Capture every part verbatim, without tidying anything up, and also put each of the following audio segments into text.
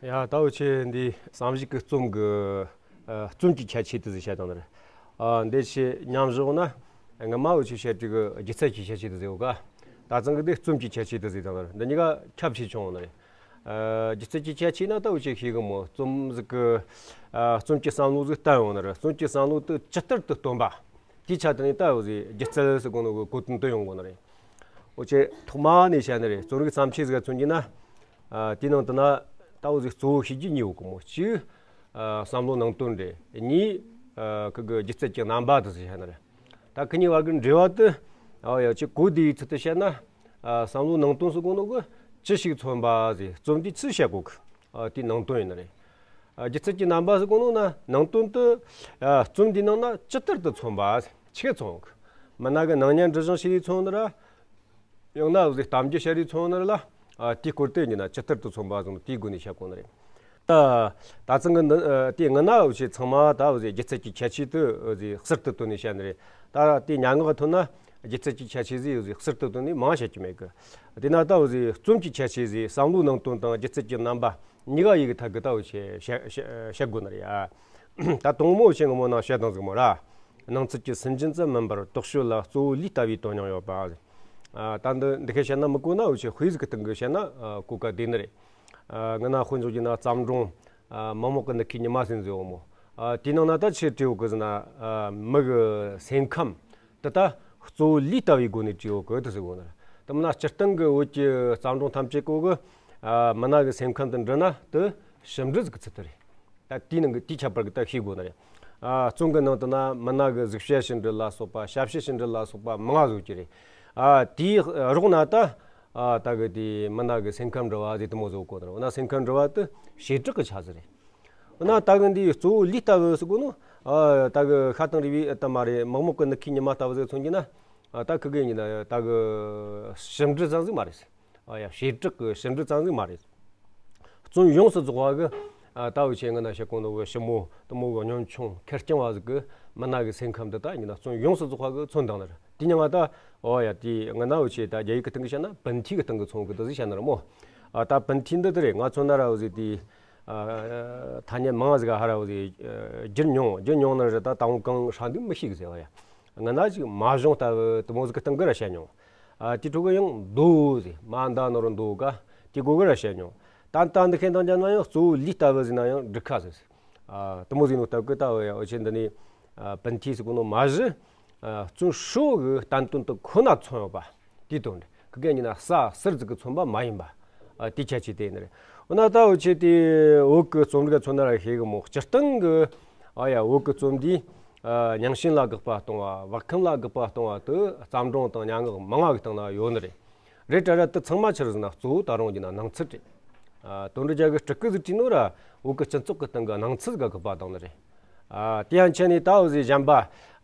ཡ། ད་འུ་ཆོས་འདི་བསམ་གཞིག་གི་རྩོམ་གི་ཨ་རྩོམ་གྱི་ཁྱད་ཆོས་དེ་ཟིག་བཤད་དང་ནི་རེད། ཨ་འདི་ཆོས་མཉམ་བཞག་ན་ངོ་མ་འུ་ཆོས་བཤད་དུས་གི་སྒྱུ་རྩལ་གྱི་ཁྱད་ཆོས་དེ་ཟིག་ཡོད་ག། ད་ཚང་གི་འདི་རྩོམ་གྱི་ཁྱད་ཆོས་དེ་ཟིག་དང་ནི་རེད། འདི་གཉིས་ཀ་ཁྱད་ཆོས་ཆུང་ནི་རེད། ཨ་སྒྱུ་རྩལ་གྱི་ཁྱད་ཆོས་ན་ད་འུ་ཆོས་ཤེས་གི་མོ། རྩོམ་ཟིག་གི་ཨ་རྩོམ་གྱི་བསམ་བློ་ཟིག་བཏོན་ཡོང་ནི་རེད། རྩོམ་གྱི་བསམ་བློ་དེ་ཇི་ལྟར་དུ་སྟོན་པ། དེའི་ཆ་དེ་ནས་ད་འུ་ཟིག་སྒྱུ་རྩལ་ཟེར་གོ་ནོ་གི་གོ་དོན་དུ་ཡོང་གོ་ནི་རེད། འུ་ཆོས་ཐོག་མ་ནས་བཤད་ནི་རེད། རྩོམ་རིག་བརྩམས་ཆོས་ཟིག་མཚོན་གྱི་ན། ཨ་དེའི་ནང་དུ་ན་ད་འུ་ཟིག་གཙོ་བོ་ཤེས་རྒྱུ་གཉིས་ཡོད་གི་མོ། གཅིག་ཨ་བསམ་བློ་ནང་དོན་རེད། གཉིས་ཨ་ཁུ་གི་སྒྱུ་རྩལ་གྱི་རྣམ་པ་དེ་ཟིག་བཤད་ནི་རེད། ད་ཁི་གཉིས་བར་གི་འབྲེལ་བ་དེ་ཨ་ཡ་ཅིག་གོ་བདེ་བའི་ཚུལ་དུ་བཤད་ན། ཨ་བསམ་བློ་ནང་དོན་ཟེར་གོ་ནོ་གི་ཅི་ཞིག་མཚོན་པ་ཟིག་རྩོམ་འདིས་ཅི་བཤད་གོ་གི། ཨ་དེའི་ནང་དོན་ཡིན་ནི་རེད། ཨ་སྒྱུ་རྩལ་གྱི་རྣམ་པ་ཟེར་གོ་ནོ་ན་ནང་དོན་དུ་ཨ་རྩོམ་འདིའི་ནང་ན་ཇི་ལྟར་དུ་མཚོན་པ། ཆི་གི་མཚོན་གི། མི་སྣ་གི་སྣང་བརྙན་འབྲི་བཞེངས་བྱེད་རིགས་མཚོན་ནི་ར། ཡང་ན་འུ་ཟིག་གཏམ་རྒྱུད་བཤད་རིགས་མཚོན་ནི་ར་ལ། ཨ་དེའི་སྐོར་དེ་ཡིན་ན་ཇི་ལྟར་དུ་མཚོན་པ་ཟེར་ནོ་དེའི་སྒོ་ནས་བཤད་གོ་ནི་རེད། ད་ད་ཚང་གི་འདི་ཨ་དེ་སྔ་ན་འུ་ཆོས་ཚང་མ་ད་འུ་ཟིག་སྒྱུ་རྩལ་གྱི་ཁྱད་ཆོས་དེ་འུ་ཟིག་ཟུར་དུ་བཏོན་ནས་བཤད་ནི་རེད། ད་དེ་སྙན་ངག་གི་ཐོག་ན་སྒྱུ་རྩལ་གྱི་ཁྱད་ཆོས་ཟིག་འུ་ཟིག་ཟུར་དུ་བཏོན་ནས་མང་བཤད་ཀྱི་མེད་གི། དེ་ན་ད་འུ་ཟིག་རྩོམ་གྱི་ཁྱད་ཆོས་ཟིག་བསམ་བློའི་ནང་དོན་དང་སྒྱུ་རྩལ་གྱི་རྣམ་པ་གཉིས་ཀ་ཡི་གི་ཐད་གི་ད་འུ་ཆོས་བཤད་བཤད་བཤད་དགོས་ནི་རེད་ཡ། ད་དང་མོ་འུ་ཆོས་སྔ་མོ་ནང་བཤད་དང་ཟིག་མོ་ར། སྣང་ཚུལ་གྱི་སུན་འབྱིན་ཙམ་མིན་པར་རྟོག་དཔྱོད་ལ་གཙོ་བོ་ལུས་ལྟ་བུའི་དོན་སྙིང་ཡོད་པ། ཨ་ད་འདི་འདི་ཁ་བཤད་ན་མི་གོ་ན་འུ་ཆོས་དཔེ་ཟིག་གི་སྟེང་གི་བཤད་ན་ཨ་གོ་ག་བདེ་ནི་རེད། ཨ་ང་ན་དཔེ་འཇོག་རྒྱུ་ན་བརྩམས་སྒྲུང་ཨ་མག་མོག་གི་ནུ་ཁའི་ཉི་མ་ཟེར་ནི་ཟིག་ཡོད་མོ། ཨ་དེའི་ནང་ན་ད་ཆི་བྲིས་ཡོད་གི་ཟེར་ན། ཨ་མི་གི་སེམས་ཁམས་དེ་ད་གཙོ་བོ་ལུས་ལྟ་བུའི་སྒོ་ནས་བྲིས་ཡོད་གི་དེ་ཟེར་གོ་ནི་རེད། དེ་མིན་ན་སྤྱིར་བཏང་གི་བོད་ཀྱི་བརྩམས་སྒྲུང་ཐམས་ཅད་གོ་གི་ཨ་མི་སྣ་གི་སེམས་ཁམས་དེ་འབྲི་ན་དེ་ཞིབ་འབྲི་ཟིག་གི་ཚུལ་དུ་རེད། ད་དེའི་ནང་གི་དེའི་ཁྱད་པར་གི་ད་ཤེས་དགོས་ནི་རེད། ཨ་རྩོམ་གི་ནང་དུ་ན་མི་སྣ་གི་གཟུགས་བྱད་ཕྱི་འབྲི་ལ་སོགས་པ། ཞབས་ཕྱི་ཕྱི་འབྲི་ལ་སོགས་པ་མང་ང་བཟོ་གི་རེད། ཨ་དེའི་རོགས་ན་ད་ཨ་ད་གི་དེ་མི་སྣ་གི་སེམས་ཁམས་འབྲི་བ་དེ་དེ་མོ་བཟོ་དགོས་ནི་རེད། འོ་ན་སེམས་ཁམས་འབྲི་བ་དེ་བྱེ་བྲག་གི་ཆ་ཟིག་རེད། འོ་ན་ད་གི་འདི་གཙོ་བོ་ལུས་ལྟ་བུ་ཟེར་གོ་ནོ། ཨ་ད་གི་ཤ་དང་རུས་པའི་ཨ་ད་མ་རེད། མག་མོག་གི་ནུ་ཁའི་ཉི་མ་ལྟ་བུ་ཟིག་མཚོན་གྱི་ན། ཨ་ད་ཁི་གི་ཡིན་ན་ད་གི་ཞིབ་འབྲི་ཙམ་ཟིག་མ་རེད། ཨ་ཡ་བྱེ་བྲག་གི་ཞིབ་འབྲི་ཙམ་ཟིག་མ་རེད། རྩོམ་ཡོངས་སུ་རྫོགས་པ་གི་ཨ་ད་འུ་ཆོས་སྔ་ན་བཤད་གོ་ནོ་གི་ཞི་མོ་དེ་མོ་གི་གཉོམ་ཆུང་ཁེར་རྐྱང་བ་ཟིག་གི་མི་སྣ་གི་སེམས་ཁམས་འདི་ད་ཡིན་ན་རྩོམ་ཡོངས་སུ་རྫོགས་པ་གི་མཚོན་དང་ནི་རེད། དེ་ཉིན་ང་ད་ཨོ་ཡ་དེ་སྔ་ན་འུ་ཆོས་ད་རྒྱ་ཡིག་གི་སྟེང་གི་བཤད་ན་本体གི་སྟེང་གི་མཚོན་གི་དེ་ཟིག་བཤད་ནི་རེད་མོ། ཨ་ད་本体འདི་དེ་རེད། ང་མཚོན་ན་ར་འུ་ཟིག་དེ་ཨ་ཐ་སྙད་མང་ཟིག་ག་ཧ་ར་འུ་ཟིག་ཨ་བསྒྱུར་མྱོང་། བསྒྱུར་མྱོང་ནི་རེད། ད་དང་པོ་གང་ཧྲ་འདུག་མི་ཤེས་གི་ཟེར་བ་ཡ། སྔ་ན་ཅིག་མ་གཞུང་ལྟ་བུ་དེ་མོ་ཟིག་གི་སྟེང་གི་ར་བཤད་མྱོང་། ཨ་དེ་ཕྲུ་གུ་ཡང་མདོ་ཟེར་མ་འདའ་ནོར་མདོ་ག་དེ་གོ་གི་ར་བཤད་མྱོང་། ད་ལྟ་འདི་ཁེན་དང་རྒྱབ་ན་ཡང་གཙོ་བོ་ལུས་ལྟ་བུ་ཟེར་ན་ཡང་འགྲིག་ཁ་ཟེར། ཨ་དེ་མོ་ཟིག་ནོ་སྟབས་གི་ད་འུ་ཡ་འུ་ཆོས་འདི་ནས་ཨ་本体ཟེར་གོ་ནོ་མ་གཞི་ཨ་རྩོམ་སྲོལ་གི་བསྟན་དོན་དེ་ཁོ་ན་མཚོན་ཡོད་པ་དེའི་དོན་རེད། ཁི་གེ་ཡིན་ན་ས་ཟུར་ཟིག་གི་མཚོན་པ་མ་ཡིན་པ། ཨ་དེའི་ཁྱད་ཆོས་དེ་ཡིན་ནི་རེད། འོ་ན་ད་འུ་ཆོས་དེ་བོད་ཀྱི་རྩོམ་རིག་མཚོན་ན་ར་ཤེས་གི་མོ། སྤྱིར་བཏང་གི་ཨ་ཡ་བོད་ཀྱི་རྩོམ་འདིས་ཨ་རྙིང་ཞེན་ལ་དགག་པ་གཏོང་བ། བག་འཁུམས་ལ་དགག་པ་གཏོང་བ་དེ་བརྩམས་སྒྲུང་དང་སྙན་ངག་མང་ང་གི་སྟེང་ན་ཡོད་ནི་རེད། རེད་དྲ་ར་དེ་ཚང་མ་ཆི་རེད་ཟེར་ན་གཙོ་བོ་ད་རུང་ཡིན་ན་སྣང་ཚུལ་རེད། ཨ་དོན་འགྲུབ་རྒྱལ་གིས་སྤྲུལ་སྐུ་ཟིག་བྲིས་ནོ་ར་བོད་ཀྱི་སྤྱི་ཚོགས་ཀྱི་སྟེང་གི་སྣང་ཚུལ་ཟིག་ག་དགག་པ་བཏང་ནི་རེད། ཨ་དེ་ཡང་ཆེ་ནས་ད་འུ་ཟིག་གཞན་པ་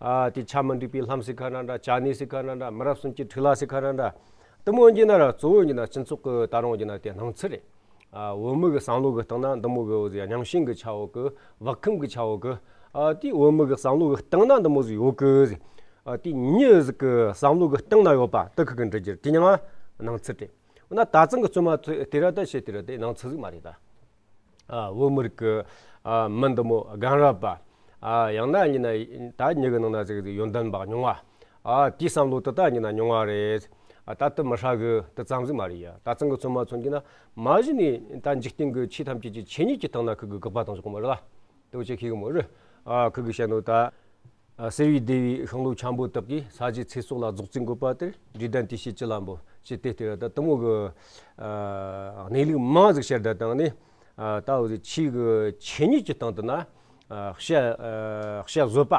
ཨ་དེ་ཆ་མི་འགྲིག་པའི་ལྷམ་ཟེར་ཁ་ར་འདྲ། ཅ་ནེ་ཟེར་ཁ་ར་འདྲ། མི་རབས་གསུམ་གྱི་འཁྲུག་ལ་ཟེར་ཁ་ར་འདྲ། དེ་མོ་ཡིན་ན་ར་གཙོ་བོ་ཡིན་ན་སྤྱི་ཚོགས་ཀྱི་ད་རུང་ཡིན་ན་དེ་སྣང་ཚུལ་རེད། ཨ་བོད་མི་གི་བསམ་བློ་གི་སྟེང་ན་འདི་མོ་གི་འུ་ཟིག་རྙིང་ཞེན་གི་ཆ་བོ་གི། བག་འཁུམས་གི་ཆ་བོ་གི། ཨ་དེ་བོད་མི་གི་བསམ་བློ་གི་སྟེང་ན་འདི་མོ་ཟིག་ཡོད་གི་ཟིག། ཨ་དེ་མྱི་ཟིག་གི་བསམ་བློ་གི་སྟེང་ན་ཡོད་པ་དེ་ཁི་གི་འབྲི་རྒྱུ་རེད། དེ་ཡང་སྣང་ཚུལ་རེད། འོ་ན་ད་ཚང་གི་རྩོམ་མ་དེ་ར་ད་བཤད་དེ་ར་དེ་སྣང་ཚུལ་ཟིག་མ་རེད་ད། ཨ་བོད་མི་རིགས་ཀྱི་ཨ་མི་འདི་མོ་རྒན་རབས་པ། ཨ་ཡང་ན་ཡིན་ན་ད་མྱི་གི་ནང་ན་ཟིག་ཟིག་ཡོན་ཏན་པ་ཉུང་བ། ཨ་དེའི་བསམ་བློ་དེ་ད་ཡིན་ན་ཉུང་བ་རེད། ཨ་ད་དེ་མི་ཧྲ་གི་དེ་ཙམ་ཟིག་མ་རེད་ཡ། ད་ཚང་གི་རྩོམ་མ་མཚོན་གྱི་ན་མ་གཞི་ནས་ད་འཇིག་རྟེན་གྱི་ཆོས་ཐམས་ཅད་ཀྱི་ཆོས་ཉིད་ཀྱི་སྟེང་ན་ཁི་གི་དགག་པ་བཏང་ཆོག་གི་མ་རེད་ལ། དེ་བོ་ཆེ་ཤེས་གི་མོ་རེད། ཨ་ཁི་གི་བཤད་ནོ་ད། ཨ་སེར་བའི་སྡེ་བའི་ཤིང་ལོ་འཁྱམ་པོ་དག་གིས། ས་གཞིའི་ཚེ་སྲོག་ལ་རྫོགས་ཚིག་འགོད་པ་དེར། འབྲས་ལྡན་དུས་བྱས་ཅི་ལ་འབོད། ཅེས་དེ་ལྟར་ད་དེ་མོ་གི་ཨ་གནས་ལུགས་མང་ཟིག་བཤད་བསྡད་བཏང་ནས། ཨ་ད་འུ་ཟིག་ཆོས་གི་ཆོས་ཉིད་ཀྱི་སྟེང་དུ་ན་ཨ་བཤད་ཨ་བཤད་བཟོད་པ།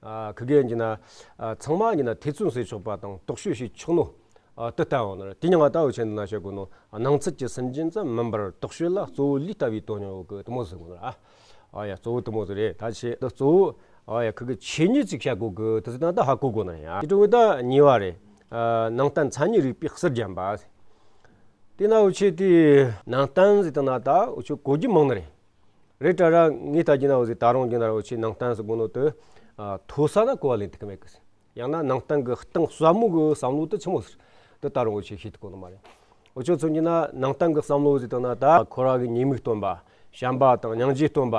ཨ་ཁི་གེ་ཡིན་ན་ཨ་ཚང་མ་ཡིན་ན་ཐེ་ཚོམ་ཟ་ཆོག་པ་དང་རྟོག་དཔྱོད་བྱེད་ཆོག་ནོ། ཨ་དེ་ལྟ་བུ་ནི་རེད། དེ་ཡང་ང་ད་འུ་ཆོས་འདི་ན་བཤད་གོ་ནོ། སྣང་ཚུལ་གྱི་སུན་འབྱིན་ཙམ་མིན་པར་རྟོག་དཔྱོད་ལ་གཙོ་བོ་ལུས་ལྟ་བུའི་དོན་སྙིང་ཡོད་གི་དེ་མོ་ཟེར་གོ་ནོ་ར། ཨ་ཡ་གཙོ་བོ་དེ་མོ་ཟིག་རེད། ད་ཆེ་འདི་གཙོ་བོ་ཨ་ཡ་ཁི་གི་ཆོས་ཉིད་ཅིག་བཤད་གོ་གི་དེ་ཟེར་ན་ད་ཧ་གོ་གོ་ནི་རེད། ཨ་དེ་འཕྲོ་བའི་ད་གཉིས་པ་རེད། ཨ་ནང་བསྟན་མཚན་ཉིད་རིག་པའི་གསེར་བརྒྱན་པ། དེ་ན་འུ་ཆོས་དེ་ནང་བསྟན་ཟེར་བཏང་ན་ད་འུ་ཆོས་གོ་རྒྱུ་མང་ནི་རེད། རེད་དྲ་ར་ངས་ལྟ་རྒྱུ་ན་འུ་ཟིག་ད་རུང་རྒྱུ་ན་འུ་ཆོས་ནང་བསྟན་ཟེར་གོ་ནོ་དེ་ཨ་མཐོ་ས་ན་གོ་བ་ལེན་ཐུབ་ཀྱི་མེད་གི། ཡང་ན་ནང་བསྟན་གྱི་གཏིང་ཟབ་མོ་གི་བསམ་བློ་དེ་ཆི་མོ་ཟིག་དེ་ད་རུང་འུ་ཆོས་ཤེས་ཐུབ་གོ་ནི་མ་རེད། འུ་ཆོ་མཚོན་གྱི་ན་ནང་བསྟན་གྱི་བསམ་བློ་ཟིག་བཏང་ན། ད་ཁོ་ར་གི་ཉེས་དམིགས་སྟོན་པ། བྱམས་པ་དང་སྙིང་རྗེ་སྟོན་པ།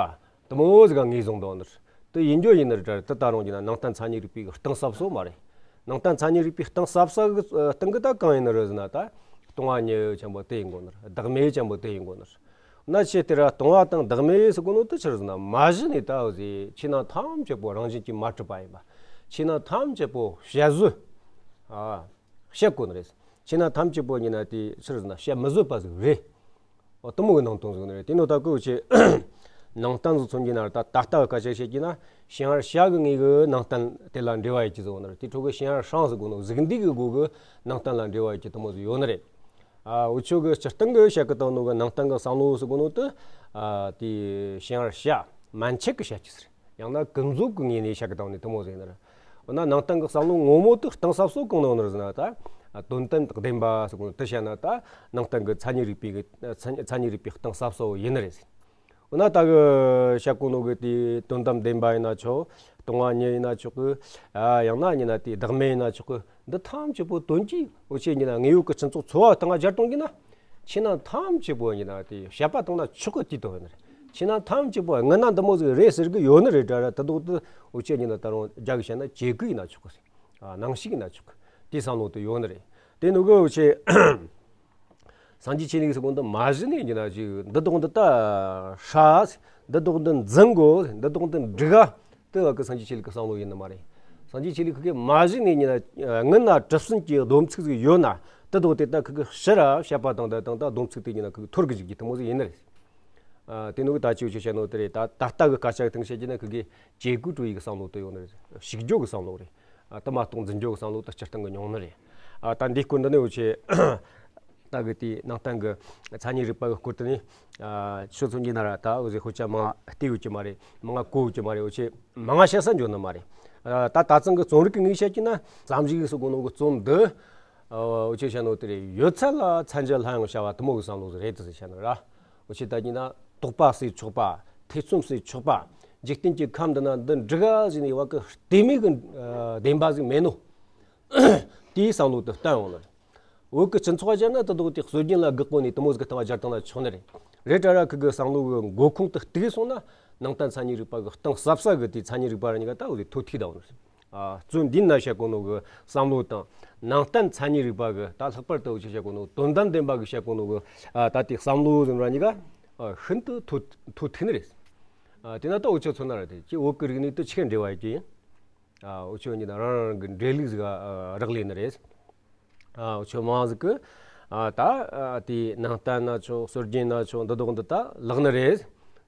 དེ་མོ་ཟིག་ག་ངོས་བཟུང་དོན་ནི་དེ་ཡིན་རྒྱུ་ཡིན་ནི་རེད། ད་ད་རུང་གྱི་ན་ནང་བསྟན་མཚན་ཉིད་རིག་པའི་གི་གཏིང་ཟབ་སོ་མ་རེད། ནང་བསྟན་མཚན་ཉིད་རིག་པའི་གཏིང་ཟབ་ས་གི་སྟེང་གི་ད་གང་ཡིན་ནི་རེད་ཟེར་ན། ད་སྟོང་པ་ཉིད་ཅན་པོ་དེ་ཡིན་དགོས་ནི་རེད། བདག་མེད་ཅན་པོ་དེ་ཡིན་དགོས་ནི་རེད། ན་ཆེ་དེ་ར་སྟོང་པ་དང་བདག་མེད་ཟེར་གོ་ནོ་དེ་ཆི་རེད་ཟེར་ན། མ་གཞི་ནས་ད་འུ་ཟེ་ཆོས་རྣམས་ཐམས་ཅད་པོ་རང་བཞིན་གྱིས་མ་གྲུབ་པ་ཡིན་པ། ཆོས་རྣམས་ཐམས་ཅད་པོ་བཤད་བཟོད། ཨ། བཤད་དགོས་ནི་རེད། ཆོས་རྣམས་ཐམས་ཅད་པོ་ཡིན་ན་དེ་ཆི་རེད་ཟེར་ན། བཤད་མི་བཟོད་པ་ཟིག་རེད། འོ་དེ་མོ་གི་ནང་དོན་ཟིག་ནི་རེད། དེ་ནོ་ད་ཀོ་ཆེ་ནང་བསྟན་ཟིག་མཚོན་གྱི་ན་ར། ད་ད་ལྟ་གི་སྐད་ཆ་བཤད་ཀྱི་ན། ཞིང་ར་བྱ་གི་ངོས་གི་ནང་བསྟན་དེ་ལ་འབྲེལ་བ་ཡོད་ཀྱི་ཟིག་ནི་རེད། དེ་འཕྲོ་གི་ཞིང་ར་ཧྲང་ཟེར་གོ་ནོ་གཟུགས་འདས་གི་སྒོ་གི་ནང་བསྟན་ལ་འབྲེལ་བ་ཡོད་ཀྱི་དེ་མོ་ཟིག་ཡོད་ནི་རེད། ཨ། འུ་ཆོ་གི་སྤྱིར་བཏང་གི་བཤད་གི་བཏང་ནོ་གི་ནང་བསྟན་གི་བསམ་བློ་ཟེར་གོ་ནོ་དེ། ཨ། དེ་ཞིང་ར་བྱ་མན་ཆད་གི་བཤད་ཀྱི་ཟེར། ཡང་ན་ཀུན་རྫོབ་ཀྱི་ངོས་ནས་བཤད་གི་བཏང་ནི་དེ་མོ་ཟིག་ནི་རེད། འོ་ན་ནང་བསྟན་གྱི་བསམ་བློ་ངོ་མ་དེ་གཏིང་ཟབ་སོ་གང་ནོ་ནི་རེད་ཟེར་ན། ད་དོན་དམ་བདེན་པ་ཟེར་གོ་ནོ་དེ་བཤད་ན། ད་ནང་བསྟན་གྱི་མཚན་ཉིད་རིག་པའི་གི་མཚན་མཚན་ཉིད་རིག་པའི་གཏིང་ཟབ་སོ་ཡིན་ནི་རེད། འོ་ན་ད་གི་བཤད་གོ་ནོ་གི་དེ་དོན་དམ་བདེན་པ་ཡིན་ན་ཆོག། སྟོང་པ་ཉིད་ཡིན་ན་ཆོག་གི། ཨ། ཡང་ན་ཡིན་ན་དེ་བདག་མེད་ཡིན་ན་ཆོག་གི། འདི་ཐམས་ཅད་པོ་དོན་གྱིས་འུ་ཆོ་ཡིན་ན་དངོས་ཡོད་ཀྱི་སྤྱི་ཚོགས་འཚོ་བ་སྟེང་ང་སྦྱར་གཏོང་གི་ན། ཆོས་རྣམས་ཐམས་ཅད་པོ་ཡིན་ན་དེ་བཤད་པ་བཏང་ན་ཆོག་གི་དེ་དོན་ཡིན་ནི་རེད། ཆོས་རྣམས་ཐམས་ཅད་པོ་དངོས་ན་འདི་མོ་ཟིག་རེད་ཟེར་གི་ཡོད་ནི་རེད་དྲ་ར། དེ་དོག་དེ་འུ་ཆོ་ཡིན་ན་ད་རུང་རྒྱ་གི་བཤད་ན་བྱེད་སྒོ་ཡིན་ན་ཆོག་གི་ཟེར། ཨ། ནང་བཤུག་ཡིན་ན་ཆོག་གི། དེ་བསམ་བློ་དེ་ཡོད་ནི་རེད། དེ་ནོ་གི་འུ་ཆོ་སངས་རྒྱས་ཆོས་ལུགས་ཟེར་གོ་འདི་མ་གཞི་ནས་ཡིན་ན་ཅིག་འདི་དོག་འདི་ད་ཧྲ། འདི་དོག་འདི་འཛིན་དགོས། འདི་དོག་འདི་འགྲིག་ག། དེ་བ་གི་སངས་རྒྱས་ཆོས་ལུགས་ཀྱི་བསམ་བློ་ཡིན་ནི་མ་རེད། སངས་རྒྱས་ཆོས་ལུགས་ཁི་གི་མ་གཞི་ནས་ཡིན་ན་སྔོན་ན་གྲུབ་ཟིན་གྱི་སྡོམ་ཚིག་ཟིག་ཡོད་ན། དེ་དོག་དེ་ད་ཁི་གི་ཕྱི་ར་བཤད་པ་དང་དེ་དང་ད་སྡོམ་ཚིག་དེ་ཡིན་ན་ཁི་གི་འཐོར་གི་འཇུག་རྒྱུ་དེ་མོ་ཟིག་ཡིན་ནི་རེད། ཨ། དེ་ནོ་གི་ད་ཅི་འུ་ཆོ་བཤད་ནོ་དེ་རེད། ད་ད་ལྟ་གི་སྐད་ཆ་གི་སྟེང་བཤད་རྒྱུ་ན་ཁི་གི་བྱེད་སྒོ་སྤྲོད་ཡི་གི་བསམ་བློ་དེ་ཡོད་ནི་རེད། བཤུག་སྦྱོར་གི་བསམ་བློ་རེད། ཨ། དེ་མ་གཏོགས་འཛིན་སྐྱོང་གི་བསམ་བློ་དེ་སྤྱིར་བཏང་གི་ཉུང་ནི་རེད། ཨ། ད་འདི་སྐོར་འདི་ནི་འུ་ཆོ་ད་གི་དེ་ནང་བསྟན་གི་མཚན་ཉིད་རིག་པ་གི་སྐོར་དུ་ནི། ཨ། ཆོས་ཚོ་འདི་ན་ར་ད་འུ་ཟེ་ཤོ་ཆ་མང་བལྟས་ཡོད་ཀྱི་མ་རེད། མང་གོ་ཡོད་ཀྱི་མ་རེད། འུ་ཆོ་མང་བཤད་ས་འཇོན་ནི་མ་རེད། ཨ། ད་ད་ཚང་གི་རྩོམ་རིག་གི་ངོས་བཤད་ཀྱི་ན། བསམ་གཞིག་གི་སོ་གོ་ནོ་གི་རྩོམ་འདི། ཨ། འུ་ཆོ་བཤད་ནོ་དེ་རེད། ཡོད་ཚད་ལ་མཚན་བརྗོད་སླར་ཡང་བྱ་བ་དེ་མོ་གི་བསམ་བློ་ཟིག་རེད་དེ་ཟེར་བཤད་ནི་ར། འུ་ཆོ་ད་གི་ན་དོགས་པ་སེལ་ཆོག་པ། ཐེ་ཚོམ་སེལ་ཆོག་པ། འཇིག་རྟེན་གྱི་ཁམས་འདི་ན་འདི་འགྲིག་ག་ཟེར་ནས་བ་གི་ལྟོས་མེད་གི། ཨ། བདེན་པ་ཟིག་མེད་ནོ། དེའི་བསམ་བློ་དེ་བཏང་ཡོང་ནི་རེད། བོད་ཀྱི་སྤྱི་ཚོགས་སྦྱར་ན་དེ་དོག་དེ་སྲོལ་རྒྱུན་ལ་དགག་གོ་ནས་དེ་མོ་ཟིག་གི་སྟེང་བ་སྦྱར་བཏང་ན་ཆོག་ནི་རེད། རེད་དྲ་ར་ཁི་གི་བསམ་བློ་གི་འགོ་ཁུངས་དེ་གཏུགས་སོང་ན། ནང་བསྟན་མཚན་ཉིད་རིག་པ་གི་གཏིང་ཟབ་ས་གི་དེ་མཚན་ཉིད་རིག་པ་ར་གཉིས་ཀ་ད་འུ་ཟེ་ཐོ་ཐུག་ད་འོང་ནི་རེད། ཨ། རྩོམ་འདི་ན་བཤད་གོ་ནོ་གི་བསམ་བློ་དང་། ནང་བསྟན་མཚན་ཉིད་རིག་པ་གི་ད་ལྷག་པར་དུ་འུ་ཆོ་བཤད་གོ་ནོ་དོན་དམ་བདེན་པ་གི་བཤད་གོ་ནོ་གི། ཨ། ད་དེ་བསམ་བློ་ཟེར་ར་གཉིས་ཀ། ཨ། ཤིན་ཏུ་ཐོ་ཐོ་ཐུག་ནི་རེད། ཨ། དེ་ན་ད་འུ་ཆོ་མཚོན་ན་ར་དེ་ཅི་བོད་ཀྱི་རིག་གནས་དེ་ཆི་འབྲེལ་བ་ཡོད་ཀྱི་ཡིན། ཨ། འུ་ཆོ་གཉིས་ན་རང་རང་གི་འབྲེལ་ལུགས་ཟིག་ཨ། རག་ལས་ནི་རེད། ཨ། འུ་ཆོ་མང་ཟིག་གི། ཨ། ད། ཨ། དེ་ནང་བསྟན་ན་ཆོག། སྲོལ་རྒྱུན་ན་ཆོག། འདི་དོག་འདི་ད་ལག་ནི་རེད།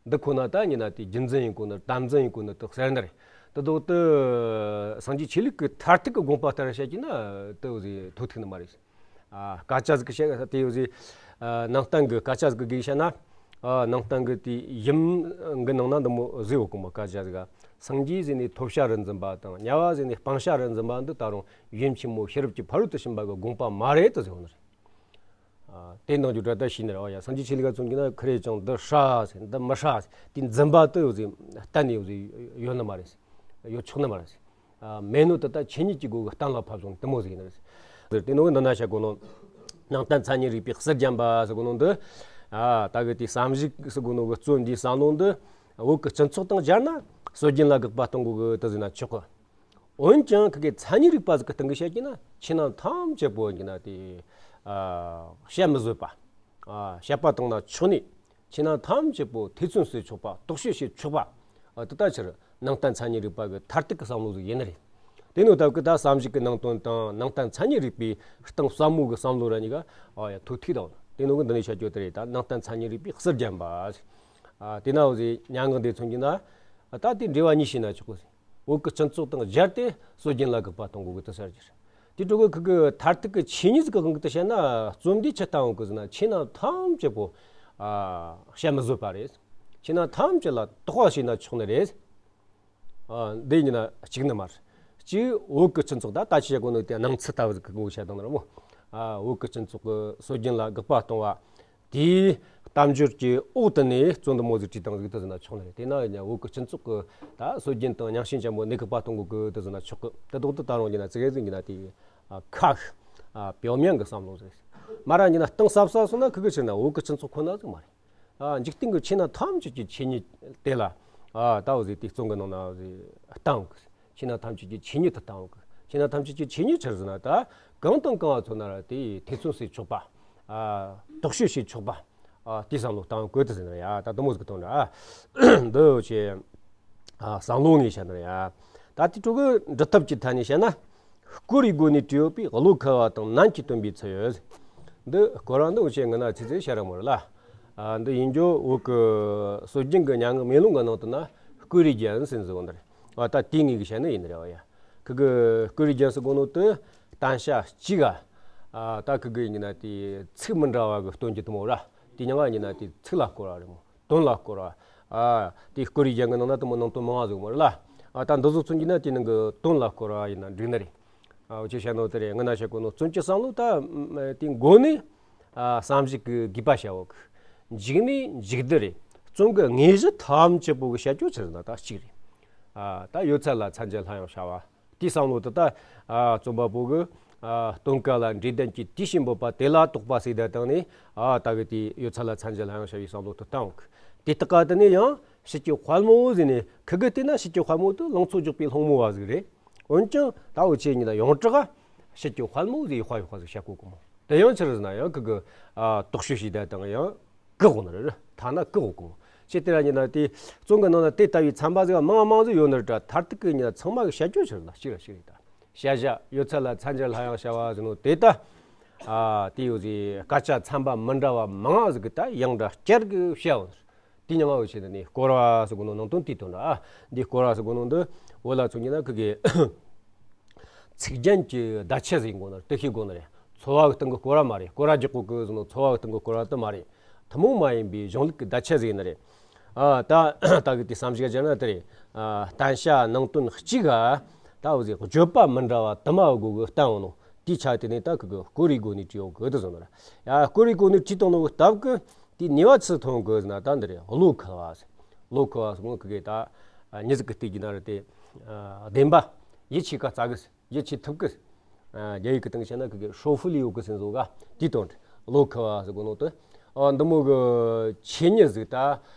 འདི་ཁོ་ན་ད་ཡིན་ན་དེ་རྒྱུན་འཛིན་ཡིན་གོ་ནི། དམ་འཛིན་ཡིན་གོ་ནི་དེ་ཟེར་ནི་རེད། འདི་དོག་དེ་སངས་རྒྱས་ཆོས་ལུགས་ཀྱི་མཐར་ཐུག་གི་དགོངས་པ་ལྟར་བཤད་ཀྱི་ན་དེ་འུ་ཟེ་ཐོ་ཐུག་ནི་མ་རེད། ཨ། སྐད་ཆ་ཟིག་གི་བཤད་དེ་འུ་ཟེ། ཨ། ནང་བསྟན་གི་སྐད་ཆ་ཟིག་གི་གི་བཤད་ན། ཨ། ནང་བསྟན་གི་དེ་ཡུམ་གི་ནང་ན་འདི་མོ་ཟེར་ཡོད་གི་མོ། སྐད་ཆ་ཟིག་ག། སངས་རྒྱས་ཟེར་ནས་ཐོབ་བྱ་རུ་འཛིན་པ་དང་། དམྱལ་བ་ཟེར་ནས་སྤང་བྱ་རུ་འཛིན་པ་འདི་ད་རུང་ཡུམ་ཆེན་མོ་ཤེས་རབ་ཀྱི་ཕ་རོལ་ཏུ་ཕྱིན་པ་གི་དགོངས་པ་མ་རེད་དུ་ཟེར་ཡོད་ནི་རེད། ཨ། དེ་ནང་རྒྱུ་དྲ་ད་ཤེས་ནི་རེད། ཨོ་ཡ། སངས་རྒྱས་ཆོས་ལུགས་ག་མཚོན་གྱི་ན་ཁི་རེ་ཅང་འདི་ཧྲ་ཟེར་འདི་མི་ཧྲ་ཟེར་དེ་འཛིན་པ་དུ་ཡོད་ཟེར་གཏན་ནས་ཡོད་ཟེར་ཡོད་ནི་མ་རེད། ཡོད་ཆོག་ནི་མ་རེད། ཨ། མེད་ནོ་དེ་ད་ཆོས་ཉིད་ཀྱི་སྒོ་གི་གཏན་ལ་ཕབ་སོང་དེ་མོ་ཟིག་ཡིན་ནི་རེད། དེ་ནོ་གི་འདི་ན་བཤད་གོ་ནོ། ནང་བསྟན་མཚན་ཉིད་རིག་པའི་གསེར་བརྒྱན་པ་ཟེར་གོ་ནོ་འདི། ཨ། ད་གི་དེ་བསམ་གཞིག་ཟེར་གོ་ནོ་གི་རྩོམ་འདིའི་བསམ་བློ་འདི། བོད་ཀྱི་སྤྱི་ཚོགས་དང་སྦྱར་ན་སྲོལ་རྒྱུན་ལ་དགག་པ་གཏོང་དགོས་གི་དེ་ཟེར་ན་ཆོག་གི། འོན་ཀྱང་ཁི་གི་མཚན་ཉིད་རིག་པ་ཟིག་གི་སྟེང་གི་བཤད་ཀྱི་ན་ཆོས་རྣམས་ཐམས་ཅད་པོ་ཡིན་ན་དེ། ཨ། བཤད་མི་བཟོད་པ། ཨ། བཤད་པ་བཏང་ན་ཆོག་ནི། ཆོས་རྣམས་ཐམས་ཅད་པོ་ཐེ་ཚོམ་ཟ་ཆོག་པ། རྟོག་དཔྱོད་བྱེད་ཆོག་པ། ཨ། དེ་ལྟ་ཕྱིར་ནང་བསྟན་མཚན་ཉིད་རིག་པ་གི་མཐར་ཐུག་གི་བསམ་བློ་ཟིག་ཡིན་ནི་རེད། དེ་ནོ་ད་གི་ད་བསམ་གཞིག་གི་ནང་དོན་དང་ནང་བསྟན་མཚན་ཉིད་རིག་པའི་གཏིང་ཟབ་མོ་གི་བསམ་བློ་ར་གཉིས་ཀ། ཨ་ཡ། ཐོ་ཐུག་དང་། དེ་ནོ་གི་འདི་ནས་བཤད་རྒྱུ་དེ་རེད། ད་ནང་བསྟན་མཚན་ཉིད་རིག་པའི་གསེར་བརྒྱན་པ། ཨ། དེ་ན་འུ་ཟེ་སྙན་ངག་འདི་མཚོན་གྱི་ན། ད་དེ་འབྲེལ་བ་གཉིས་བྱས་ན་ཆོག་གི་ཟེར། བོད་ཀྱི་སྤྱི་ཚོགས་དང་སྦྱར་ཏེ་སྲོལ་རྒྱུན་ལ་དགག་པ་གཏོང་དགོས་གི་དེ་ཟེར་རྒྱུ་རེད། དེ་འཕྲོ་གི་ཁི་གི་མཐར་ཐུག་གི་ཆོས་ཉིད་ཀྱི་དབང་གིས་དེ་བཤད་ན། རྩོམ་འདིའི་ཆེད་དུའང་གི་ཟེར་ན་ཆོས་རྣམས་ཐམས་ཅད་པོ། ཨ། བཤད་མི་བཟོད་པ་རེད། ཆོས་རྣམས་ཐམས་ཅད་ལ་དོགས་པ་བྱས་ན་ཆོག་ནི་རེད། ཨ། འདི་ཡིན་ན་གཅིག་ནི་མ་རེད། གཅིག་བོད་ཀྱི་སྤྱི་ཚོགས་ད་ལྟ་ཆི་བྱ་གོ་ནོ་དེ་སྣང་ཚུལ་ལྟ་བུ་ཟིག་གི་གོ་བྱ་དང་ནི་ར་མོ། ཨ། བོད་ཀྱི་སྤྱི་ཚོགས་ཀྱི་སྲོལ་རྒྱུན་ལ་དགག་པ་གཏོང་བ། དེའི་གཏམ་སྦྱོར་གྱི་འོག་ཏུ་ནས་རྩོམ་འདི་མོ་ཟིག་བྲིས་བཏང་ཟིག་དེ་ཟེར་ན་ཆོག་ནི་རེད། དེ་ན་ཡང་བོད་ཀྱི་སྤྱི་ཚོགས་ཀྱི་ད་སྲོལ་རྒྱུན་དང་རྙིང་ཞེན་ཅན་པོ་ནས་དགག་པ་གཏོང་དགོས་གི་དེ་ཟེར་ན་ཆོག་གི། དེ་ལྡོག་ཏུ་ད་རུང་ཡིན་ན་ཙི་གེ་ཟིག་ཡིན་ན་དེ། ཨ། ཁག་ཨ། 表面གི་བསམ་བློ་ཟིག་མ་ར་ཉིན་ན་གཏིང་ཟབ་ཟབ་སོང་ན་ཁུ་གི་ཕྱིར་ན་བོད་གི་སྤྱི་ཚོགས་ཁོ་ན་ཟིག་མ་རེད། ཨ། འཇིག་རྟེན་གྱི་ཆོས་རྣམས་ཐམས་ཅད་ཀྱི་ཆོས་ཉིད་དེ་ལ། ཨ། ད་འོ་ཟིག་དེ་རྩོམ་གི་ནང་ན་འོ་ཟིག་བསྟན་གི། ཆོས་རྣམས་ཐམས་ཅད་ཀྱི་ཆོས་ཉིད་དུ་བསྟན་གི། ཆོས་རྣམས་ཐམས་ཅད་ཀྱི་ཆོས་ཉིད་ཆི་རེད་ཟེར་ན། ད་གང་དང་གང་ལ་མཚོན་ན་ར་དེ་ཐེ་ཚོམ་བྱེད་ཆོག་པ། ཨ། དོགས་གཅོད་བྱེད་ཆོག་པ། ཨ། དེའི་བསམ་བློ་བཏང་དགོས་དུ་ཟེར་ན་ཡ། ད་དུ་མོ་ཟིག་གཏོང་ར། འདི་བྱས། ཨ། བསམ་བློ་ངས་བཤད་ན་ཡ། ད་དེ་ཕྲུ་གུ་འབྲི་ཐབས་ཀྱི་ཐད་ནས་བཤད་ན། བསྐོར་བའི་སྒོ་ནས་བྲིས་ཡོད་པའི་བློ་ཁུ་བ་དང་ནན་གྱིས་བཏོན་པའི་ཚུལ་ཡོད། འདི་སྐོར་བ་འདི་འུ་ཆོས་ངི་ན་ཚིག་ཚིག་བཤད་ར་མོ་ར་ལ། ཨ། འདི་ཡིན་རྒྱུ་བོད་ཀྱི་སྲོལ་རྒྱུན་གྱི་མྱ་ངན་མེ་ལོང་གི་ནང་དུ་ན་བསྐོར་བའི་རྒྱན་ཟེར་ཟེར་བ་འདི་རེད། ཨ། ད་དེ་ངེད་ཀྱིས་བཤད་ནི་ཡིན་རེད་བ་ཡ། ཁི་གི་བསྐོར་བའི་རྒྱན་ཟེར་གོ་ནོ་དེ་བསྟན་བྱ་གཅིག་ག། ཨ། ད་ཁི་གི་ཡིན་ན་དེ་ཚིག་མི་འདྲ་བ་གི་སྟོན་རྒྱུ་དུ་མོ་ར། དེ་མྱ་ངན་ཡིན་ན་དེ་ཚིག་ལ་བསྐོར་བ་རེད་མོ། དོན་ལ་བསྐོར་བ། ཨ། དེ་བསྐོར་བའི་རྒྱན་གྱི་ནང་ན་དུ་མོ་ནང་དོན་མང་བ་ཟིག་མོ་རེད་ལ། ཨ། ད་འདི་ཚོ་མཚོན་རྒྱུ་ན་དེ་ནང་གི་དོན་ལ་བསྐོར་བ་ཡིན་ན་འགྲིག་ནི་རེད། ཨ། འུ་ཆོས་བཤད་ནོ་དེ་རེད། ངི་ན་བཤད་གོ་ནོ་རྩོམ་གྱི་བསམ་བློ་ད་དེ་མགོ་ནས། ཨ། བསམ་གཞིག་གི་དགོས་པ་བྱའོ་གི། མཇུག་ནས་མཇུག་བསྡུ་རེད། རྩོམ་གྱི་དངོས་གཞི་ཐམས་ཅད་པོ་གི་བཤད་རྒྱུ་ཆི་ཟེར་ན་ད་གཅིག་རེད། ཨ། ད་ཡོད་ཚད་ལ་མཚན་གྱི་ལྷ་ཡང་བྱ་བ། དེའི་བསམ་བློ་དེ་ད། ཨ། རྩོམ་པ་པོ་གི། ཨ། སྟོན་ཀ་ལ་འབྲས་ལྡན་གྱི་དུས་བྱེད་འབོད་པ་དེ་ལ་དོགས་པ་ཟེར་ད་བཏང་ནས། ཨ། ད་གི་དེ་ཡོད་ཚད་ལ་མཚན་གྱི་ལྷ་ཡང་བྱ་བའི་བསམ་བློ་དེ་བཏང་གི། དེ་དག་ག་དེ་ནས་ཡང་དཔྱིད་ཀྱི་དཔལ་མོ་ཟེར་ནས། ཁི་གི་དེ་ན་དཔྱིད་ཀྱི་དཔལ་མོ་དེ་ལང་ཚོ་རྒྱུག་པའི་སློང་མོ་བ་ཟིག་རེད། འོན་ཀྱང་ད་འུ་ཆོས་ཉིད་ན་ཡོངས་གྲགས་དཔྱིད་ཀྱི་དཔལ་མོ་ཟེར་ཡག་པ་ཡག་པ་ཟིག་བཤད་གོ་གི་མོ། དེ་ཡང་ཆི་རེད་ཟེར་ན་ཡང་ཁི་གི། ཨ། དོགས་གཅོད་བྱས་ད་བཏང་ཡང་གི་འོང་ནི་རེད། ཐ་ན་གི་འོང་གི་མོ། ཅི་སྟེ་ར་ཉིད་ན་དེ་རྩོམ་གྱི་ནང་ན་དེ་ལྟ་བུའི་ཚན་པ་ཟིག་མང་མང་ཟིག་ཡོད་ནི་རེད་དྲ། མཐར་ཐུག་གི་ཉིད་ན་ཚང་མ་གི་བཤད་རྒྱུ་ཆི་རེད་ལ་གཅིག་ར་གཅིག་རེད་ད། བཤད་བྱ་ཡོད་ཚད་ལ་མཚན་གྱི་ལྷ་ཡང་བྱ་བ་ཟེར་ནོ་དེ་ད། ཨ། དེ་ཡོད་ཟིག་སྐད་ཆ་ཚན་པ་མི་འདྲ་བ་མང་ཟིག་གི་ད་ཡང་འདྲ་བསྐྱར་གི་བཤད་འོང་ནི་རེད། དེ་མྱ་ངན་འུ་ཆོས་འདི་ནས་བསྐོར་བ་ཟེར་གོ་ནོ་ནང་དོན་དེའི་དོན་ར། ཨ། འདི་བསྐོར་བ་ཟེར་གོ་ནོ་འདི་བོད་ལ་མཚོན་རྒྱུ་ན་ཁི་གི། ཚིག་རྒྱན་གྱི་བརྡ་ཆད་ཟིག་ཡིན་དགོས་ནི་རེད། དེ་ཤེས་དགོས་ནི་རེད། འཚོ་བ་གི་སྟེང་གི་བསྐོར་བ་མ་རེད། བསྐོར་བ་རྒྱག་གོ་གི་ཟེར་ནོ་འཚོ་བ་གི་སྟེང་གི་བསྐོར་བ་དེ་མ་རེད། ཐུན་མོང་མ་ཡིན་པའི་གཞུང་ལུགས་ཀྱི་བརྡ་ཆད་ཟིག་ཡིན་ནི་རེད། ཨ། ད་ད་གི་དེ་བསམ་གཞིག་བྱས་ན་དེ་རེད། ཨ། བསྟན་བྱ་ནང་དོན་གཅིག་ག་ད་འོ་ཟིག་བརྗོད་པ་མི་འདྲ་བ་དུ་མ་གི་སྒོ་གི་བསྟན་འོང་ནོ། དེའི་ཆ་དེ་ནས་ད་ཁི་གི་བསྐོར་བའི་སྒོ་ནས་བྲིས་ཡོད་གི་དེ་ཟེར་ནི་རེད། ཡ། བསྐོར་བའི་སྒོ་ནས་བྲིས་བཏང་ནོ་གི་སྟབས་གི། དེའི་ནུས་པ་ཆི་ཐོན་གི་ཟེར་ན་ད་འདི་རེད། བློ་ཁུ་བ་ཟེར། བློ་ཁུ་བ་ཟེར་གོ་ནོ་ཁི་གེ་ད། ཨ། མྱི་ཟིག་གི་སྟེགས་ཀྱི་ན་རེད་དེ། ཨ། བདེན་པ་ཡིད་ཆེས་ཀ་རྩ་གི་ཟེར། ཡིད་ཆེས་ཐུབ་གི་ཟེར། ཨ། རྒྱ་ཡིག་གི་སྟེང་བཤད་ན་ཁི་གེ་ཧྲོ་ཧྥུ་ལི་ཡོད་གི་ཟེར་བཟོ་ག་དེའི་དོན་རེད། བློ་ཁུ་བ་ཟེར་གོ་ནོ་དེ། ཨ། འདི་མོ་གི་ཆོས་ཉིད་ཟིག་ད།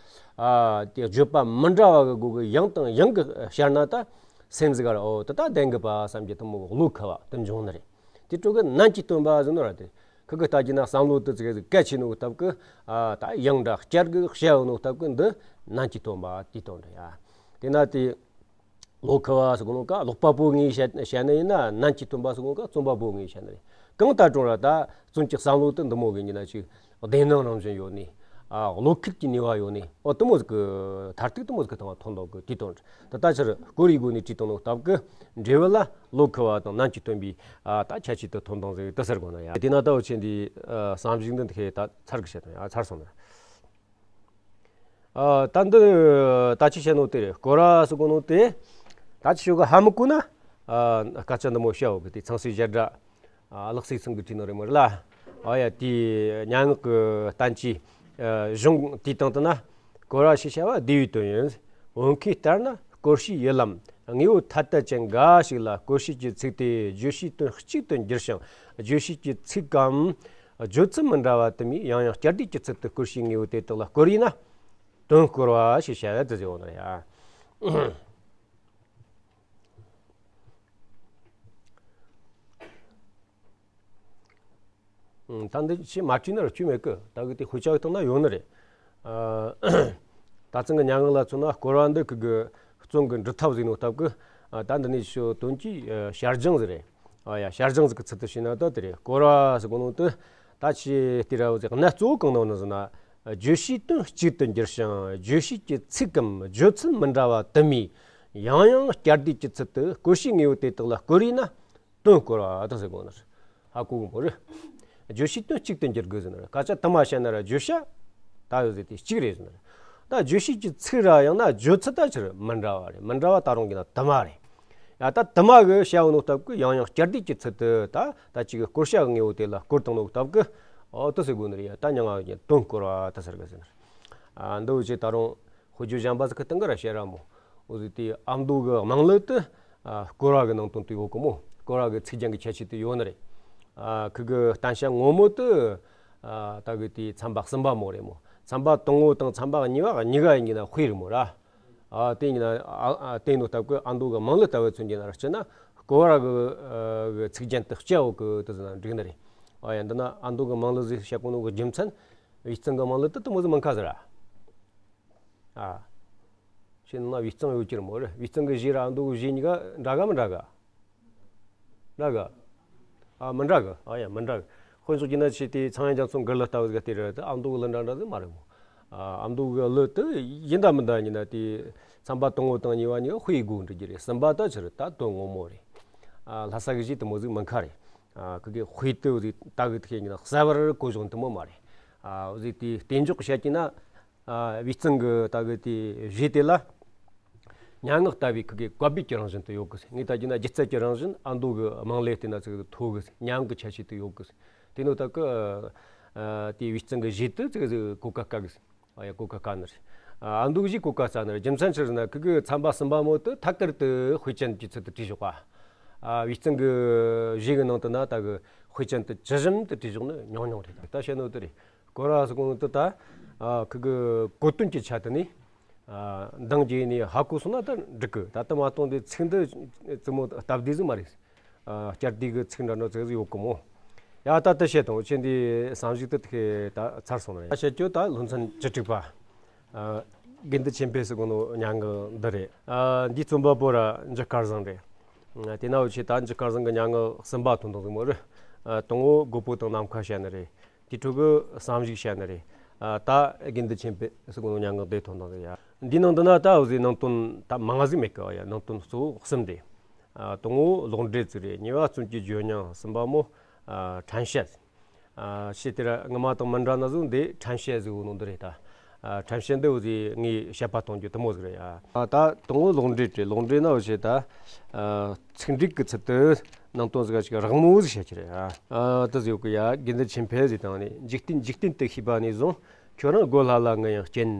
ཨ། དེ་བརྗོད་པ་མི་འདྲ་བ་གི་སྒོ་གི་ཡང་དང་ཡང་གི་བཤད་ན་ད། སེམས་ཟིག་ག་ར་འོ་དེ་ད་བདེན་གི་པ་བསམ་གྱི་དེ་མོ་གི་བློ་ཁུ་བ་དེ་འབྱུང་ནི་རེད། དེ་ཕྲུ་གུ་ནན་གྱིས་བཏོན་པ་ཟེར་ནོ་ར་དེ། ཁི་གི་ལྟ་རྒྱུ་ན་བསམ་བློ་དེ་ཙི་གེ་ཟིག་གལ་ཆེ་ནོ་གི་སྟབས་ཀྱིས། ཨ། ད་ཡང་འདྲ་བསྐྱར་གི་བཤད་ཡོད་ནོ་སྟབས་ཀྱིས་འདི་ནན་གྱིས་བཏོན་པ་དེའི་དོན་རེད་ཡ། དེ་ན་དེ་བློ་ཁུ་བ་ཟེར་གོ་ནོ་ཀ་ཀློག་པ་པོ་ངོས་བཤད་བཤད་ནི་ཡིན་ན། ནན་གྱིས་བཏོན་པ་ཟེར་གོ་ནོ་ཀ་རྩོམ་པ་པོ་ངོས་བཤད་ནི་རེད། གང་ལྟར་རུང་ར་ད་རྩོམ་གྱི་བསམ་བློ་དེ་འདི་མོ་གི་ཡིན་ན་ཅིག་བདེན་སྣང་རང་བཞིན་ཡོད་ནི། ཨ། བློ་ཁུལ་གྱི་ནུས་པ་ཡོད་ནི། འོ་དེ་མོ་ཟིག་གི་མཐར་ཐུག་དེ་མོ་ཟིག་གི་ཐོག་མ་ཐོན་ལོག་གི་དེའི་དོན་རེད། ད་ལྟ་ཕྱིར་བསྐོར་བའི་སྒོ་ནས་བྲིས་བཏང་ནོ་སྟབས་ཀྱིས་འབྲས་བུ་ལ་བློ་ཁུ་བ་དང་ནན་གྱིས་བཏོན་པའི། ཨ། ད་ཁྱད་ཆོས་དེ་ཐོན་བཏང་ཟིག་དེ་ཟེར་དགོས་ན་ཡ། དེ་ན་ད་འུ་ཆོས་འདི། ཨ། བསམ་གཞིག་འདི་འདི་ཁེ་ད་ཚར་གི་བཤད་དང་ཡ་ཚར་སོང་ན། ཨ། ད་འདི་ད་ཅི་བཤད་ནོ་དེ་རེད། བསྐོར་བ་ཟེར་གོ་ནོ་དེ། ད་ཅི་ཞོ་གི་ཧ་མི་གོ་ན། ཨ། སྐད་ཆ་འདི་མོ་བཤད་འོ་གི་དེ་ཚངས་སྲས་བཞད་སྒྲ། ཨ། ལག་སྲས་ཚང་གི་བྲིས་ནོ་རེད་མོ་རེད་ལ། ཨ་ཡ། དེའི་སྙན་ངག་གི་བསྟན་བཅོས། ཨ། གཞུང་དེའི་སྟེང་དུ་ན། བསྐོར་བ་ཞེས་བྱ་བ་བསྡུས་པའི་དོན་ཡིན། བོད་མཁས་ལྟར་ན་བསྐོར་བྱའི་ཡུལ་ལམ་དངོས་པོ་ཐ་དད་ཅན་འགའ་ཞིག་ལ་བསྐོར་བྱའི་གྱི་ཚིག་དེ་བརྗོད་བྱའི་དོན་གཅིག་ཏུ་འགྱུར་ཞིང་། བརྗོད་བྱའི་གྱི་ཚིག་གམ་བརྗོད་ཚུལ་མི་འདྲ་བ་དུ་མས་ཡང་ཡང་བསྐྱར་ཟློས་ཀྱི་ཚུལ་དུ་བསྐོར་བྱའི་དངོས་པོ་དེ་དག་ལ་བསྐོར་བས་ན། དོན་བསྐོར་བ་ཞེས་བྱ་བ་དེ་ཟེར་བ་ནི་རེད། ད་འདི་ཕྱི་མ་བྲིས་ན་ར་སྐྱོན་མེད་གི། ད་གི་དེ་དཔེ་ཆ་གི་སྟེང་ན་ཡོད་ནི་རེད། ཨ། ད་ཚང་གི་སྙན་ངག་ལ་མཚོན་ན་བསྐོར་བ་འདི་གི་གི་རྩོམ་གི་འབྲི་ཐབས་ཟིག་ནོ་སྟབས་གི། ཨ། ད་འདི་ནས་ཞོ་དོན་གྱི། ཨ། བྱ་སྦྱང་ཟིག་རེད། ཨ་ཡ། བྱ་སྦྱང་ཟིག་གི་ཚུལ་དུ་བྱས་ན་ད་དེ་རེད། བསྐོར་བ་ཟེར་གོ་ནོ་དེ་ད་ཆི་དེ་ར་བ་ཟིག་གནད་གཙོ་བོ་གང་ནོ་ནི་ཟེར་ན། བརྗོད་བྱའི་དོན་གཅིག་ཏུ་འགྱུར་ཞིང་། བརྗོད་བྱའི་གི་ཚིག་གམ་བརྗོད་ཚུལ་མི་འདྲ་བ་དུ་མས་ཡང་ཡང་བསྐྱར་ཟློས་ཀྱི་ཚུལ་དུ་བསྐོར་བྱའི་དངོས་པོ་དེ་དག་ལ་བསྐོར་བས་ན། དོན་བསྐོར་བ་དེ་ཟེར་གོ་ནི་རེད། ཧ་གོ་གི་མོ་རེད། བརྗོད་བྱའི་དོན་གཅིག་ཏུ་འགྱུར་དགོས་ཟེར་ནི་རེད། སྐད་ཆ་དུ་མ་བཤད་ན་ར་བརྗོད་བྱ་ད་ཡོད་ཟེར་དེ་གཅིག་རེད་ཟེར་ནི་རེད། ད་བརྗོད་བྱའི་གི་ཚིག་ར་ཡང་ན་བརྗོད་ཚུལ་ད་ཕྱིར་མི་འདྲ་བ་རེད། མི་འདྲ་བ་ད་རུང་གི་ན་དུ་མ་རེད། ཡ། ད་དུ་མ་གི་བྱ་བ་ནོ་སྟབས་གི་ཡང་ཡང་བསྐྱར་ཟློས་ཀྱི་ཚུལ་དུ་ད་ད་ཅིག་གི་བསྐོར་བྱ་གི་དངོས་པོ་དེ་ལ་བསྐོར་བཏང་ནོ་སྟབས་གི། ཨོ་དེ་ཟེར་གོ་ནི་རེད། ཡ། ད་མྱ་ངན་གི་དོན་བསྐོར་བ་དེ་ཟེར་གི་ཟེར་ནི་རེད། ཨ། འདི་འུ་ཆོས་ད་རུང་། དཔེ་བརྗོད་གཞན་པ་ཟིག་གི་སྟེང་གི་ར་བཤད་ར་མོ། འོ་ཟིག་དེ་ཨ་མདོ་གི་དམངས་ལུགས་དེ། ཨ། བསྐོར་བ་གི་ནང་དོན་དེ་ཡོད་གི་མོ། བསྐོར་བ་གི་ཚིག་རྒྱན་གི་ཁྱད་ཆོས་དེ་ཡོད་ནི་རེད། ཨ་ཁི་གི་བསྟན་བྱ་ངོ་མ་དེ་ཨ་ད་གི་དེ་ཚན་པ་གསུམ་པ་མོ་རེད་མོ། ཚན་པ་དང་པོ་དང་ཚན་པ་གཉིས་པ་གཉིས་ཀ་ཡིན་ན་དཔེ་རེད་མོ་ར། ཨ་དེ་ཡིན་ན་ཨ་ཨ་དེ་ནོ་སྟབས་གི་ཨ་མདོ་གི་མང་ལུགས་ལྟ་བུ་མཚོན་གྱི་ན་ར་སྤྱིར་ན་སྐོར་བ་གི་ཨ་གི་ཚིག་རྒྱན་དེ་སྤྱི་བོ་གི་དེ་ཟེར་ན་འགྲིག་ནི་རེད། ཨ་ཡ་འདི་ན་ཨ་མདོ་གི་མང་ལུགས་ཟིག་བཤད་གོ་ནོ་གི་རྒྱུ་མཚན་བེ་ཙང་གི་མང་ལུགས་དེ་དེ་མོ་ཟིག་མང་ཁ་ཟིག་ར། ཨ། ཁྱེད་ནང་ན་བེ་ཙང་ཡོད་ཀྱི་རེད་མོ་རེད། བེ་ཙང་གི་གཞས་ར་ཨ་མདོ་གི་གཞས་གཉིས་ཀ་འདྲ་ག་མི་འདྲ་ག། འདྲ་ག། ཨ་མི་འདྲ་གི། ཨ་ཡ་མི་འདྲ་གི། དཔེ་འཇོག་རྒྱུ་ན་ཆེ་དེ་ཚངས་དབྱངས་རྒྱ་མཚོ་མགུར་གླུ་ལྟ་བུ་ཟིག་དེ་རེད་དེ་ཨ་མདོ་གི་གླུ་འདྲ་འདྲ་ཟིག་མ་རེད་མོ། ཨ་མདོ་གི་གླུ་དེ་ཡིན་ད་མིན་ད་ཡིན་ན་དེ་ཚན་པ་དང་པོ་དང་གཉིས་པ་གཉིས་ཀ་དཔེ་དགོས་འདྲི་རྒྱུ་རེད། གསུམ་པ་ད་ཆི་རེད་ད་དོན་ངོ་མོ་རེད། ཨ་ལྷ་ས་གི་གཞས་དེ་མོ་ཟིག་མང་ཁ་རེད། ཨ་ཁི་གི་དཔེ་དེ་ཟིག་ད་གི་དེ་ཡིན་ན་གསལ་བར་གོ་བྱུང་དེ་མོ་མ་རེད། ཨ་ཟིག་དེ་གཏན་འཇགས་བཤད་ཀྱི་ན། ཨ་བེ་ཙང་གི་ད་གི་དེ་གཞས་དེ་ལ་སྙན་ངག་ལྟ་བུའི་ཁི་གི་བཀའ་བརྒྱད་ཀྱི་རང་བཞིན་དུ་ཡོད་གི། ངས་ད་རྒྱུ་ན་སྒྱུ་རྩལ་གྱི་རང་བཞིན་ཨ་མདོ་གི་མང་ལས་བལྟས་ན་ཚིག་མཐོ་གི། སྙན་གི་ཁྱད་ཆོས་དུ་ཡོད་གི། དེ་ནོ་ད་གི་ཨ་དེ་བེ་ཙང་གི་གཞས་དེ་ཚིག་གོ་སྐབས་དཀའ་གི། ཨ་ཡ་གོ་སྐབས་དཀའ་ནི་རེད། ཨ་མདོ་གི་གཞས་གོ་སྐབས་དཀའ་ནི་རེད། རྒྱུ་མཚན་ཆི་རེད་ན་ཁི་གི་ཚན་པ་གསུམ་པ་མོ་དེ་ཐད་ཀར་དུ་དཔེ་ཅན་གྱི་ཚུལ་དུ་བྲིས་བཞག་པ། ཨ་བེ་ཙང་གི་གཞས་གི་ནང་དུ་ན་ད་གི་དཔེ་ཅན་དུ་ཇི་བཞིན་དུ་བྲིས་བཞག་ནི་ཉུང་ཉུང་རེད། ད་བཤད་ནོ་དེ་རེད། སྐོར་བ་ཟེར་གོ་ནོ་དེ་ད་ཨ་ཁི་གི་གོ་དོན་གྱི་ཆ་དེ་ནི་ཨ་འདང་རྒྱག་ནས་ཧ་གོ་སོང་ན་ད་འགྲིག་གི། ད་ལྟ་མ་གཏོང་དེ་ཚིག་འདི་རྩེད་མོ་སྟབས་བདེ་ཟིག་མ་རེད། ཨ་བསྐྱར་ཟློས་གི་ཚིག་འདྲ་འདྲ་ཚིག་ཟིག་ཡོད་གི་མོ། ཡ་ད་ལྟ་བཤད་དང་ཁྱེད་འདི་བསམ་གཞིག་དེ་དེ་ད་ཚར་སོང་ན་ཡ་བཤད་རྒྱུ་ད་ལྷུན་ཚན་བཅུ་དྲུག་པ། ཨ་དགེ་འདུན་ཆོས་འཕེལ་ཟེར་གོ་ནོ་སྙན་ངག་འདི་རེད། ཨ་འདི་རྩོམ་པ་པོ་ར་འཇུ་སྐལ་བཟང་རེད། ཨ་དེ་ན་འུ་ཆོས་ད་འཇུ་སྐལ་བཟང་གི་སྙན་ངག་གསུམ་པ་ཐོན་དང་ཟིག་མོ་རེད། ཨ་དང་པོ་རྒོད་པོ་དང་ནམ་མཁའ་བཤད་ནི་རེད། དེ་འཕྲོ་གི་བསམ་གཞིག་བཤད་ནི་རེད། ཨ་ད་དགེ་འདུན་ཆོས་འཕེལ་ཟེར་གོ་ནོ་སྙན་ངག་དེ་ཐོན་དང་ཟིག་ཡ། འདི་ནང་དུ་ན་ད་འུ་ཟིག་ནང་དོན་ད་མང་ཟིག་མེད་གི། ཡ་ནང་དོན་གཙོ་བོ་གསུམ་རེད། ཨ་དང་པོ་ལོག་འགྲེལ་ཟིག་རེད། གཉིས་པ་རྩོམ་གྱི་བརྗོད་སྙིང་། གསུམ་པ་མོ་ཨ་ཕྲན་བཤད། ཨ་ཞེས་དེ་ར་ངོ་མ་དང་མི་འདྲ་ན་ཟུག་འདི་ཕྲན་བཤད་ཟིག་འོ་ནོ་འདི་རེད་ད། ཨ་ཕྲན་བཤད་འདི་འུ་ཟིག་ངས་དཔྱད་པ་གཏོང་རྒྱུ་དེ་མོ་ཟིག་རེད་ཡ། ཨ་ད་དང་པོ་ལོག་འགྲེལ་རེད། ལོག་འགྲེལ་ན་འུ་ཆོས་ད་ཨ་ཚིག་འགྲེལ་གི་ཚུལ་དུ་ནང་དོན་ཟིག་ཅིག་རགས་མོ་ཟིག་བཤད་ཀྱི་རེད་ཡ། ཨ་དེ་ཟིག་ཡོད་གི་ཡ། དགེ་འདུན་ཆོས་འཕེལ་ཟེར་དང་ནི། འཇིག་རྟེན་འཇིག་རྟེན་དུ་ཤེས་པ་ནས་བཟུང་ཁྱོད་རང་སྒོ་ལྷ་ལ་ངུ་ཡང་སྐྱེན།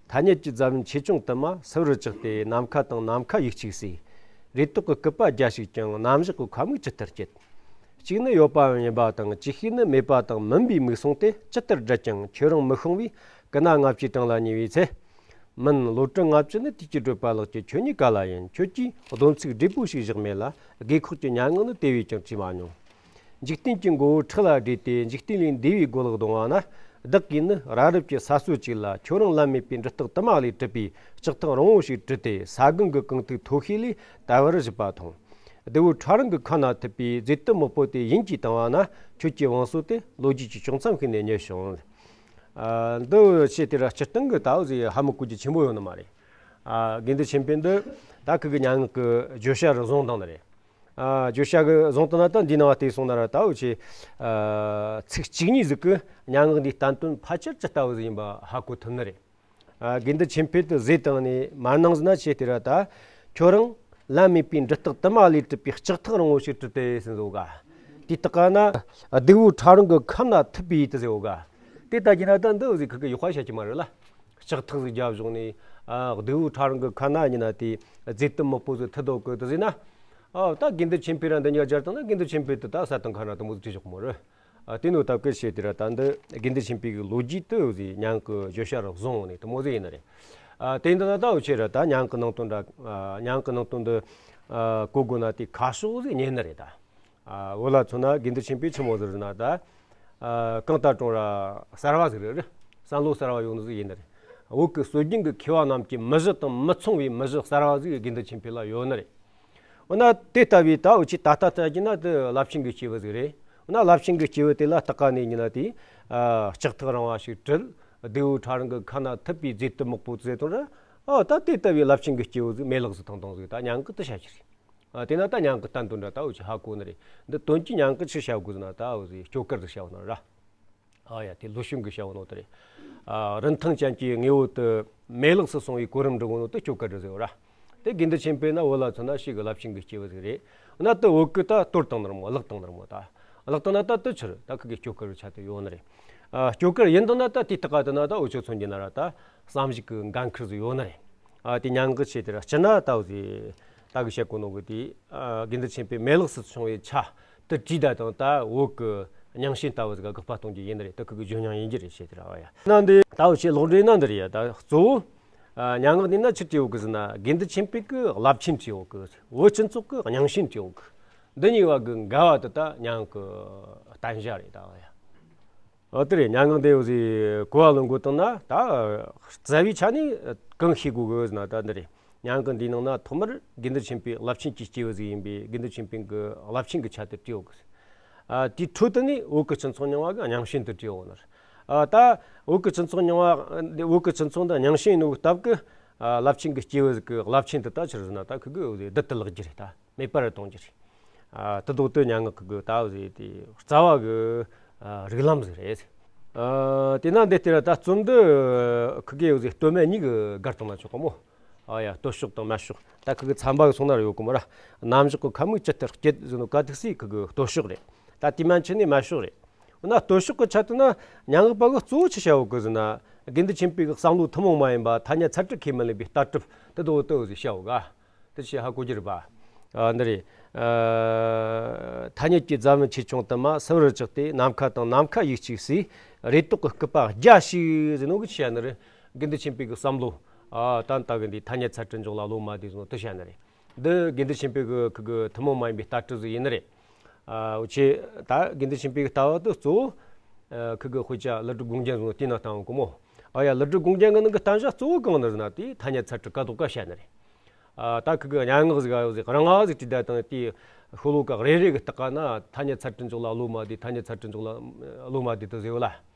ཐ་སྙད་ཀྱི་རྫ་བོན་ཆེ་ཆུང་དུ་མ་སིལ་བུར་བཅག་སྟེ། ནམ་མཁའ་དང་ནམ་མཁའ་ཡིག་གཅིག་ཟེར། རེ་དོགས་ཀྱི་སྐུད་པ་རྒྱ་ཞིག་ཀྱང་། རྣམ་གཞག་གི་ཁ་མིག་ཇི་ལྟར་བསྐྱེད། གཅིག་ནི་ཡོད་པའམ་ཡིན་པ་དང་། ཅིག་ཤོས་ནི་མེད་པ་དང་མིན་པའི་མིག་ཟུང་སྟེ། ཇི་ལྟར་བསྒྲད་ཀྱང་ཁྱོད་རང་མི་ཤོང་བས། སྐུ་ན་ལྔ་བཅུའི་གྲངས་ལ་ཉེ་བའི་ཚེ། མིན་ལོ་གྲངས་ལྔ་བཅུ་ནི་དུས་ཀྱི་བགྲོད་པ་ལགས་ཀྱི། ཁྱོད་ཉིད་ག་ལ་ཡིན། ཁྱོད་ཀྱིས་སྡོམ་ཚིག་འབྲས་བུ་ཞིག་བཞག་མེད་ལ། དགོས་ཁོག་གི་མྱ་ངན་ནི་དེ་བས་ཀྱང་བྲིས་མ་མྱོང་། འཇིག་རྟེན་གྱི་མགོ་བོ་ཁྲག་ལ་བསྒྲིལ་ཏེ། འཇིག་རྟེན་ལས་འདས་པའི་སྒོ་ལོག་ལྡང་བ་ན། བདག་གིས་ནི་རབ་རིབ་ཀྱི་ས་སྲོད་ཅིག་ལ། ཁྱོད་རང་ལམ་མེད་པའི་འབྲུ་རྟགས་དུ་མ་ལས་གྲུབ་པའི་ལྕགས་ཐག་རིང་བོ་ཞིག་དྲུད་དེ། ས་སྒང་གི་རྐང་ཐུག་མཐོ་ཤོས་ལས་དལ་བུར་བཞུད་པ་མཐོང་། རྡེའུ་ཕྲ་རིང་གི་ཁ་ན་ཐུག་པའི་རྫས་དུམ་མོ་པོ་དེ་ཡིན་གྱིས་བཏང་བ་ན། ཁྱོད་ཀྱི་བང་སོ་དེ་ལོ་རྒྱུས་ཀྱི་བྱུང་མཚམས་ཤིག་ནས་རྙེད་བྱུང་། ཨ་འདི་བཤད་དེ་ར་སྤྱིར་བཏང་གི་ད་འུ་ཟིག་ཧ་མི་གོ་རྒྱུ་ཆེན་པོ་ཡོད་ནི་མ་རེད། ཨ་དགེ་འདུན་ཆོས་འཕེལ་འདི་ད་ཁི་གི་སྙན་ངག་གི་བརྗོད་བྱ་རུ་བཟུང་བཏང་ནི་རེད། ཨ་བརྗོད་བྱ་གི་བཟུང་བཏང་ན་ད་འདིའི་ནང་བལྟས་སོང་ན་ར་ད་འུ་ཆོས་ཨ་ཚིག་གཅིག་གཉིས་ཟིག་གི་སྙན་ངག་འདིའི་བསྟན་དོན་ཕལ་ཆེར་ཇི་ལྟ་བུ་ཟིག་ཡིན་པ་ཧ་གོ་ཐུབ་ནི་རེད། ཨ་དགེ་འདུན་ཆོས་འཕེལ་དུ་ཟེར་བཏང་ནས་མར་ནང་ཟིན་ན་ཆེ་དེ་ར་ད། ཁྱོད་རང་ལམ་མེད་པའི་འབྲུ་རྟགས་དུ་མ་ལས་གྲུབ་པའི་ལྕགས་ཐག་རིང་བོ་ཞིག་དྲུད་དེ་ཟིན་བཟོ་ག། དེ་ལྟ་ག་ན་རྡེའུ་ཕྲ་རིང་གི་ཁ་ན་ཐུག་པའི་དེ་ཟེར་བོ་ག། དེ་ལྟ་གྱི་ན་ད་འདི་འུ་ཟིག་ཁི་གི་ཡག་པ་བཤད་ཀྱི་མ་རེད་ལ། ལྕགས་ཐག་ཟིག་རྒྱབ་བཞག་ནས་ཨ་རྡེའུ་ཕྲ་རིང་གི་ཁ་ན་ཡིན་ན་དེ་རྫས་དུམ་མོ་པོ་ཟིག་ཐུག་འདུག་གི་དེ་ཟེར་ན། ཨ་ད་དགེ་འདུན་ཆོས་འཕེལ་ར་འདི་གཉིས་ཀ་སྦྱར་བཏང་ན་དགེ་འདུན་ཆོས་འཕེལ་དེ་ད་ས་དང་ཁ་ན་དུ་མོ་ཟིག་བྲིས་བཞག་གི་མ་རེད། ཨ་དེ་ནོ་སྟབས་ཀྱིས་བཤད་དེ་ར་ད་འདི་དགེ་འདུན་ཆོས་འཕེལ་གྱི་ལོ་རྒྱུས་དེ་འུ་ཟིག་སྙན་ངག་གི་བརྗོད་བྱ་རུ་བཟུང་ནས་དེ་མོ་ཟིག་ཡིན་ནི་རེད། ཨ་དེ་འདི་ན་ད་འུ་ཆོས་ར་ད་སྙན་ངག་གི་ནང་དོན་འདྲ། ཨ་སྙན་ངག་གི་ནང་དོན་འདི་ཨ་གོ་དགོས་ན་དེ་ཁ་ཕྱོགས་ཟིག་རྙེད་ནི་རེད་ད། ཨ་བོད་ལ་མཚོན་ན་དགེ་འདུན་ཆོས་འཕེལ་ཆི་མོ་ཟིག་རེད་ན་ད། ཨ་གང་ལྟར་ཀྲུང་ར་གསར་བ་ཟིག་རེད། བསམ་བློ་གསར་བ་ཡོད་ནི་ཟིག་ཡིན་ནི་རེད། བོད་ཀྱི་སྲོལ་རྒྱུན་གྱི་མཁས་པ་རྣམས་ཀྱི་མི་གཞི་དང་མི་མཚུངས་པའི་མི་གཞི་གསར་བ་ཟིག་དགེ་འདུན་ཆོས་འཕེལ་ལ་ཡོད་ནི་རེད། འོ་ན་དེ་ལྟ་བུའི་ད་འུ་ཆོས་ད་ལྟ་ལྟ་རྒྱུ་ན་དེ་རླབས་ཆེན་གྱི་སྐྱེས་བུ་ཟིག་རེད། འོ་ན་རླབས་ཆེན་གྱི་སྐྱེས་བུ་དེ་ལ་ལྟ་ག་ནས་ཡིན་ན་དེ་ཨ་ལྕགས་ཐག་རིང་བ་ཞིག་དྲུད། རྡེའུ་ཕྲ་རིང་གི་ཁ་ན་ཐུག་པའི་རྫས་དུམ་མོ་པོ་ཟེར་དང་ར། ཨ་ད་དེ་ལྟ་བུའི་རླབས་ཆེན་གྱི་སྐྱེས་བུ་ཟིག་མེད་ལགས་ཟིག་ཐང་ཐང་ཟིག་ད་སྙན་ངག་དེ་བཤད་ཀྱི་རེད། ཨ་དེ་ན་ད་སྙན་ངག་གི་བསྟན་དོན་འདྲ་ད་འུ་ཆོས་ཧ་གོ་ནི་རེད། འདི་དོན་གྱི་སྙན་ངག་ཆི་བཤད་དགོས་ཟེར་ན་ད་འུ་ཟིག་སྐྱོ་གར་ཟིག་བཤད་ཡོད་ནི་ར། ཨ་ཡ་དེ་ལོ་གཞོན་གྱི་བཤད་ཡོད་ནོ་དེ་རེད། ཨ་རིན་ཐང་ཅན་གྱི་དངོས་པོ་དེ་མེད་ལགས་སུ་སོང་བའི་གོ་རིམ་འགྲོ་གོ་ནོ་དེ་སྐྱོ་གར་ཟེར་བ་ར། དེ་དགེ་འདུན་ཆོས་འཕེལ་ན་བོད་ལ་མཚོན་ན་ཞེ་གི་རླབས་ཆེན་གྱི་སྐྱེས་བུ་ཟིག་རེད། འོ་ན་དེ་བོད་གི་ད་གཏོར་བཏང་ནི་རེད་མོ། བརླག་བཏང་ནི་རེད་མོ། ད་བརླག་བཏང་ན་ད་དེ་ཆི་རེད། ད་ཁི་གི་སྐྱོ་གར་ཆ་དེ་ཡོད་ནི་རེད། ཨ་སྐྱོ་གར་ཡིན་དང་ན་ད་དེ་ལྟ་ག་དེ་ན་ད་འུ་ཆོས་མཚོན་གྱི་ན་ར་ད་བསམ་གཞིག་གི་འགན་ཁུར་ཟིག་ཡོད་ནི་རེད། ཨ་དེ་སྙན་ངག་ཆེ་དེ་ར་སྤྱིར་ན་ད་འུ་ཟིག་ད་གི་བཤད་གོ་ནོ་གི་དེ་ཨ་དགེ་འདུན་ཆོས་འཕེལ་མེད་ལགས་སུ་སོང་བའི་ཆ་ དེ་བྲིས་ད་དང་ད་བོད་ཀྱི་རྙིང་ཞེན་ལྟ་བུ་ཟིག་དགག་པ་གཏོང་རྒྱུ་ཡིན་ནི་རེད། དེ་ཁུ་གི་ཇོ་རྙིང་ཡིན་རྒྱུ་རེད་ཞེས་དེ་ར་བ་ཡ། ན་འདི་ད་འུ་ཆོས་ལོག་འགྲེལ་ན་འདི་རེད་ཡ། ད་གཙོ་བོ་ཨ་སྙན་ངག་འདི་ན་ཆི་བྲིས་ཡོད་གི་ཟེར་ན། དགེ་འདུན་ཆོས་འཕེལ་གི་རླབས་ཆེན་བྲིས་ཡོད་གི། བོད་སྤྱི་ཚོགས་ཀྱི་རྙིང་ཞེན་བྲིས་ཡོད་གི། འདི་གཉིས་བར་གི་འགལ་བ་དེ་ད་སྙན་ངག་གི་བསྟན་བྱ་རེད་ད་བ་ཡ། ཨོ་དེ་རེད། སྙན་ངག་འདི་འུ་ཟིག་གོ་བ་ལོན་དགོས་བཏང་ན། ད་རྩ་བའི་ཆ་ནས་གང་ཤེས་དགོས་གི་ཟེར་ན་ད་འདི་རེད། སྙན་ངག་འདིའི་ནང་ན་ཐོག་མར་དགེ་འདུན་ཆོས་འཕེལ་རླབས་ཆེན་གྱི་སྐྱེས་བུ་ཟིག་ཡིན་པས། དགེ་འདུན་ཆོས་འཕེལ་གྱི་རླབས་ཆེན་གྱི་ཆ་དེ་བྲིས་ཡོད་གི། ཨ་དེའི་འཕྲོ་དེ་ནས་བོད་ཀྱི་སྤྱི་ཚོགས་རྙིང་བ་གི་རྙིང་ཞེན་དེ་བྲིས་ཡོད་ནི་རེད། ཨ་ད་བོད་ཀྱི་སྤྱི་ཚོགས་རྙིང་བ་འདི། བོད་ཀྱི་སྤྱི་ཚོགས་འདི་རྙིང་ཞེན་ཡིན་ནོ་གི་སྟབས་ཀྱིས། ཨ་རླབས་ཆེན་གྱི་སྐྱེས་བུ་ཟིག་གི་རླབས་ཆེན་དེ་ད་ཆི་རེད་ཟེར་ན། ད་ཁུ་གི་འུ་ཟིག་བདུད་དུ་བརླག་རྒྱུ་རེད། ད་མེད་པར་གཏོང་རྒྱུ་རེད། ཨ་དེ་ལྡོག་ཏུ་སྙན་ངག་གི་ད་འུ་ཟིག་དེ་རྩ་བ་གི་ཨ་རིགས་ལམ་ཟིག་རེད། ཨ་དེ་ན་འདི་ལྟར་ད་རྩོམ་འདི་ཁུ་གི་འུ་ཟིག་སྟོད་སྨད་གཉིས་གི་བགར་བཏང་ན་ཆོག་གི་མོ། ཨ་ཡ། སྟོད་ཕྱོགས་དང་སྨད་ཕྱོགས། ད་ཁུ་གི་ཚན་པ་གི་སོང་ན་ར་ཡོད་གི་མོ་ར། རྣམ་གཞག་གི་ཁ་མིག་ཇི་ལྟར་བསྐྱེད་ཟེར་ནོ་ག་ཐུག་སི་ཁུ་གི་སྟོད་ཕྱོགས་རེད། ད་དེ་མན་ཆད་ནས་སྨད་ཕྱོགས་རེད། འོ་ན་སྟོད་ཕྱོགས་ཀྱི་ཆ་དེ་ན་སྙན་ངག་པ་གིས་གཙོ་བོ་ཆི་བྱ་ཡོད་གི་ཟེར་ན། དགེ་འདུན་ཆོས་འཕེལ་གྱི་བསམ་བློ་ཐུན་མོང་མ་ཡིན་པ་ཐ་སྙད་ཚད་གྲུབ་ཁས་མི་ལེན་པའི་ལྟ་གྲུབ་དེ་དོ་དོ་ཟིག་བྱ་ཡོད་ག། དེ་ཆི་ཧ་གོ་རྒྱུ་རེད་པ། ཨ་འདི་རེད། ཨ་ཐ་སྙད་ཀྱི་རྫ་བོན་ཆེ་ཆུང་དུ་མ་སིལ་བུར་བཅག་སྟེ། ནམ་མཁའ་དང་ནམ་མཁའ་ཡིག་གཅིག་སའི། རེ་དོགས་ཀྱི་སྐུད་པ་རྒྱ་ཞིག་ཟེར་ནོ་གི་ཆི་བྱ་ནི་རེད། དགེ་འདུན་ཆོས་འཕེལ་གྱི་བསམ་བློ། ཨ་ད་ལྟ་གི་འདི་ཐ་སྙད་ཚད་གྲུབ་འཇོག་ལ་བློ་མ་བདེ་ཟེར་ནོ་དེ་བྱ་ནི་རེད། འདི་དགེ་འདུན་ཆོས་འཕེལ་གི་ཁུ་གི་ཐུན་མོང་མ་ཡིན་པའི་ལྟ་གྲུབ་ཟིག་ཡིན་ནི་རེད། ཨ་འུ་ཆོས་ད་དགེ་འདུན་ཆོས་འཕེལ་གི་ལྟ་བ་དེ་གཙོ་བོ་ཨ་ཁུ་གི་དཔེ་ཆ་ཀླུ་སྒྲུབ་དགོངས་རྒྱན་ཟེར་ནོ་དེའི་ནང་བཏང་ཡོད་གི་མོ། ཨ་ཡ། ཀླུ་སྒྲུབ་དགོངས་རྒྱན་གི་ནང་གི་བསྟན་བྱ་གཙོ་བོ་གང་ནི་ཟེར་ན་དེ་ཐ་སྙད་ཚད་གྲུབ་ཀ་དོག་ཀ་བྱ་ནི་རེད། ཨ་ད་ཁུ་གི་སྙན་ངག་ཟིག་ག་ཡོད་ཟིག་རང་ང་ཟིག་བྲིས་ད་དང་དེ་ཤོ་ལོ་ཀ་རེ་རེ་གི་སྟེང་ག་ན་ཐ་སྙད་ཚད་གྲུབ་འཇོག་ལ་བློ་མ་བདེ། ཐ་སྙད་ཚད་གྲུབ་འཇོག་ལ་བློ་མ་བདེ་དེ་ཟེར་ཡོད་ལ།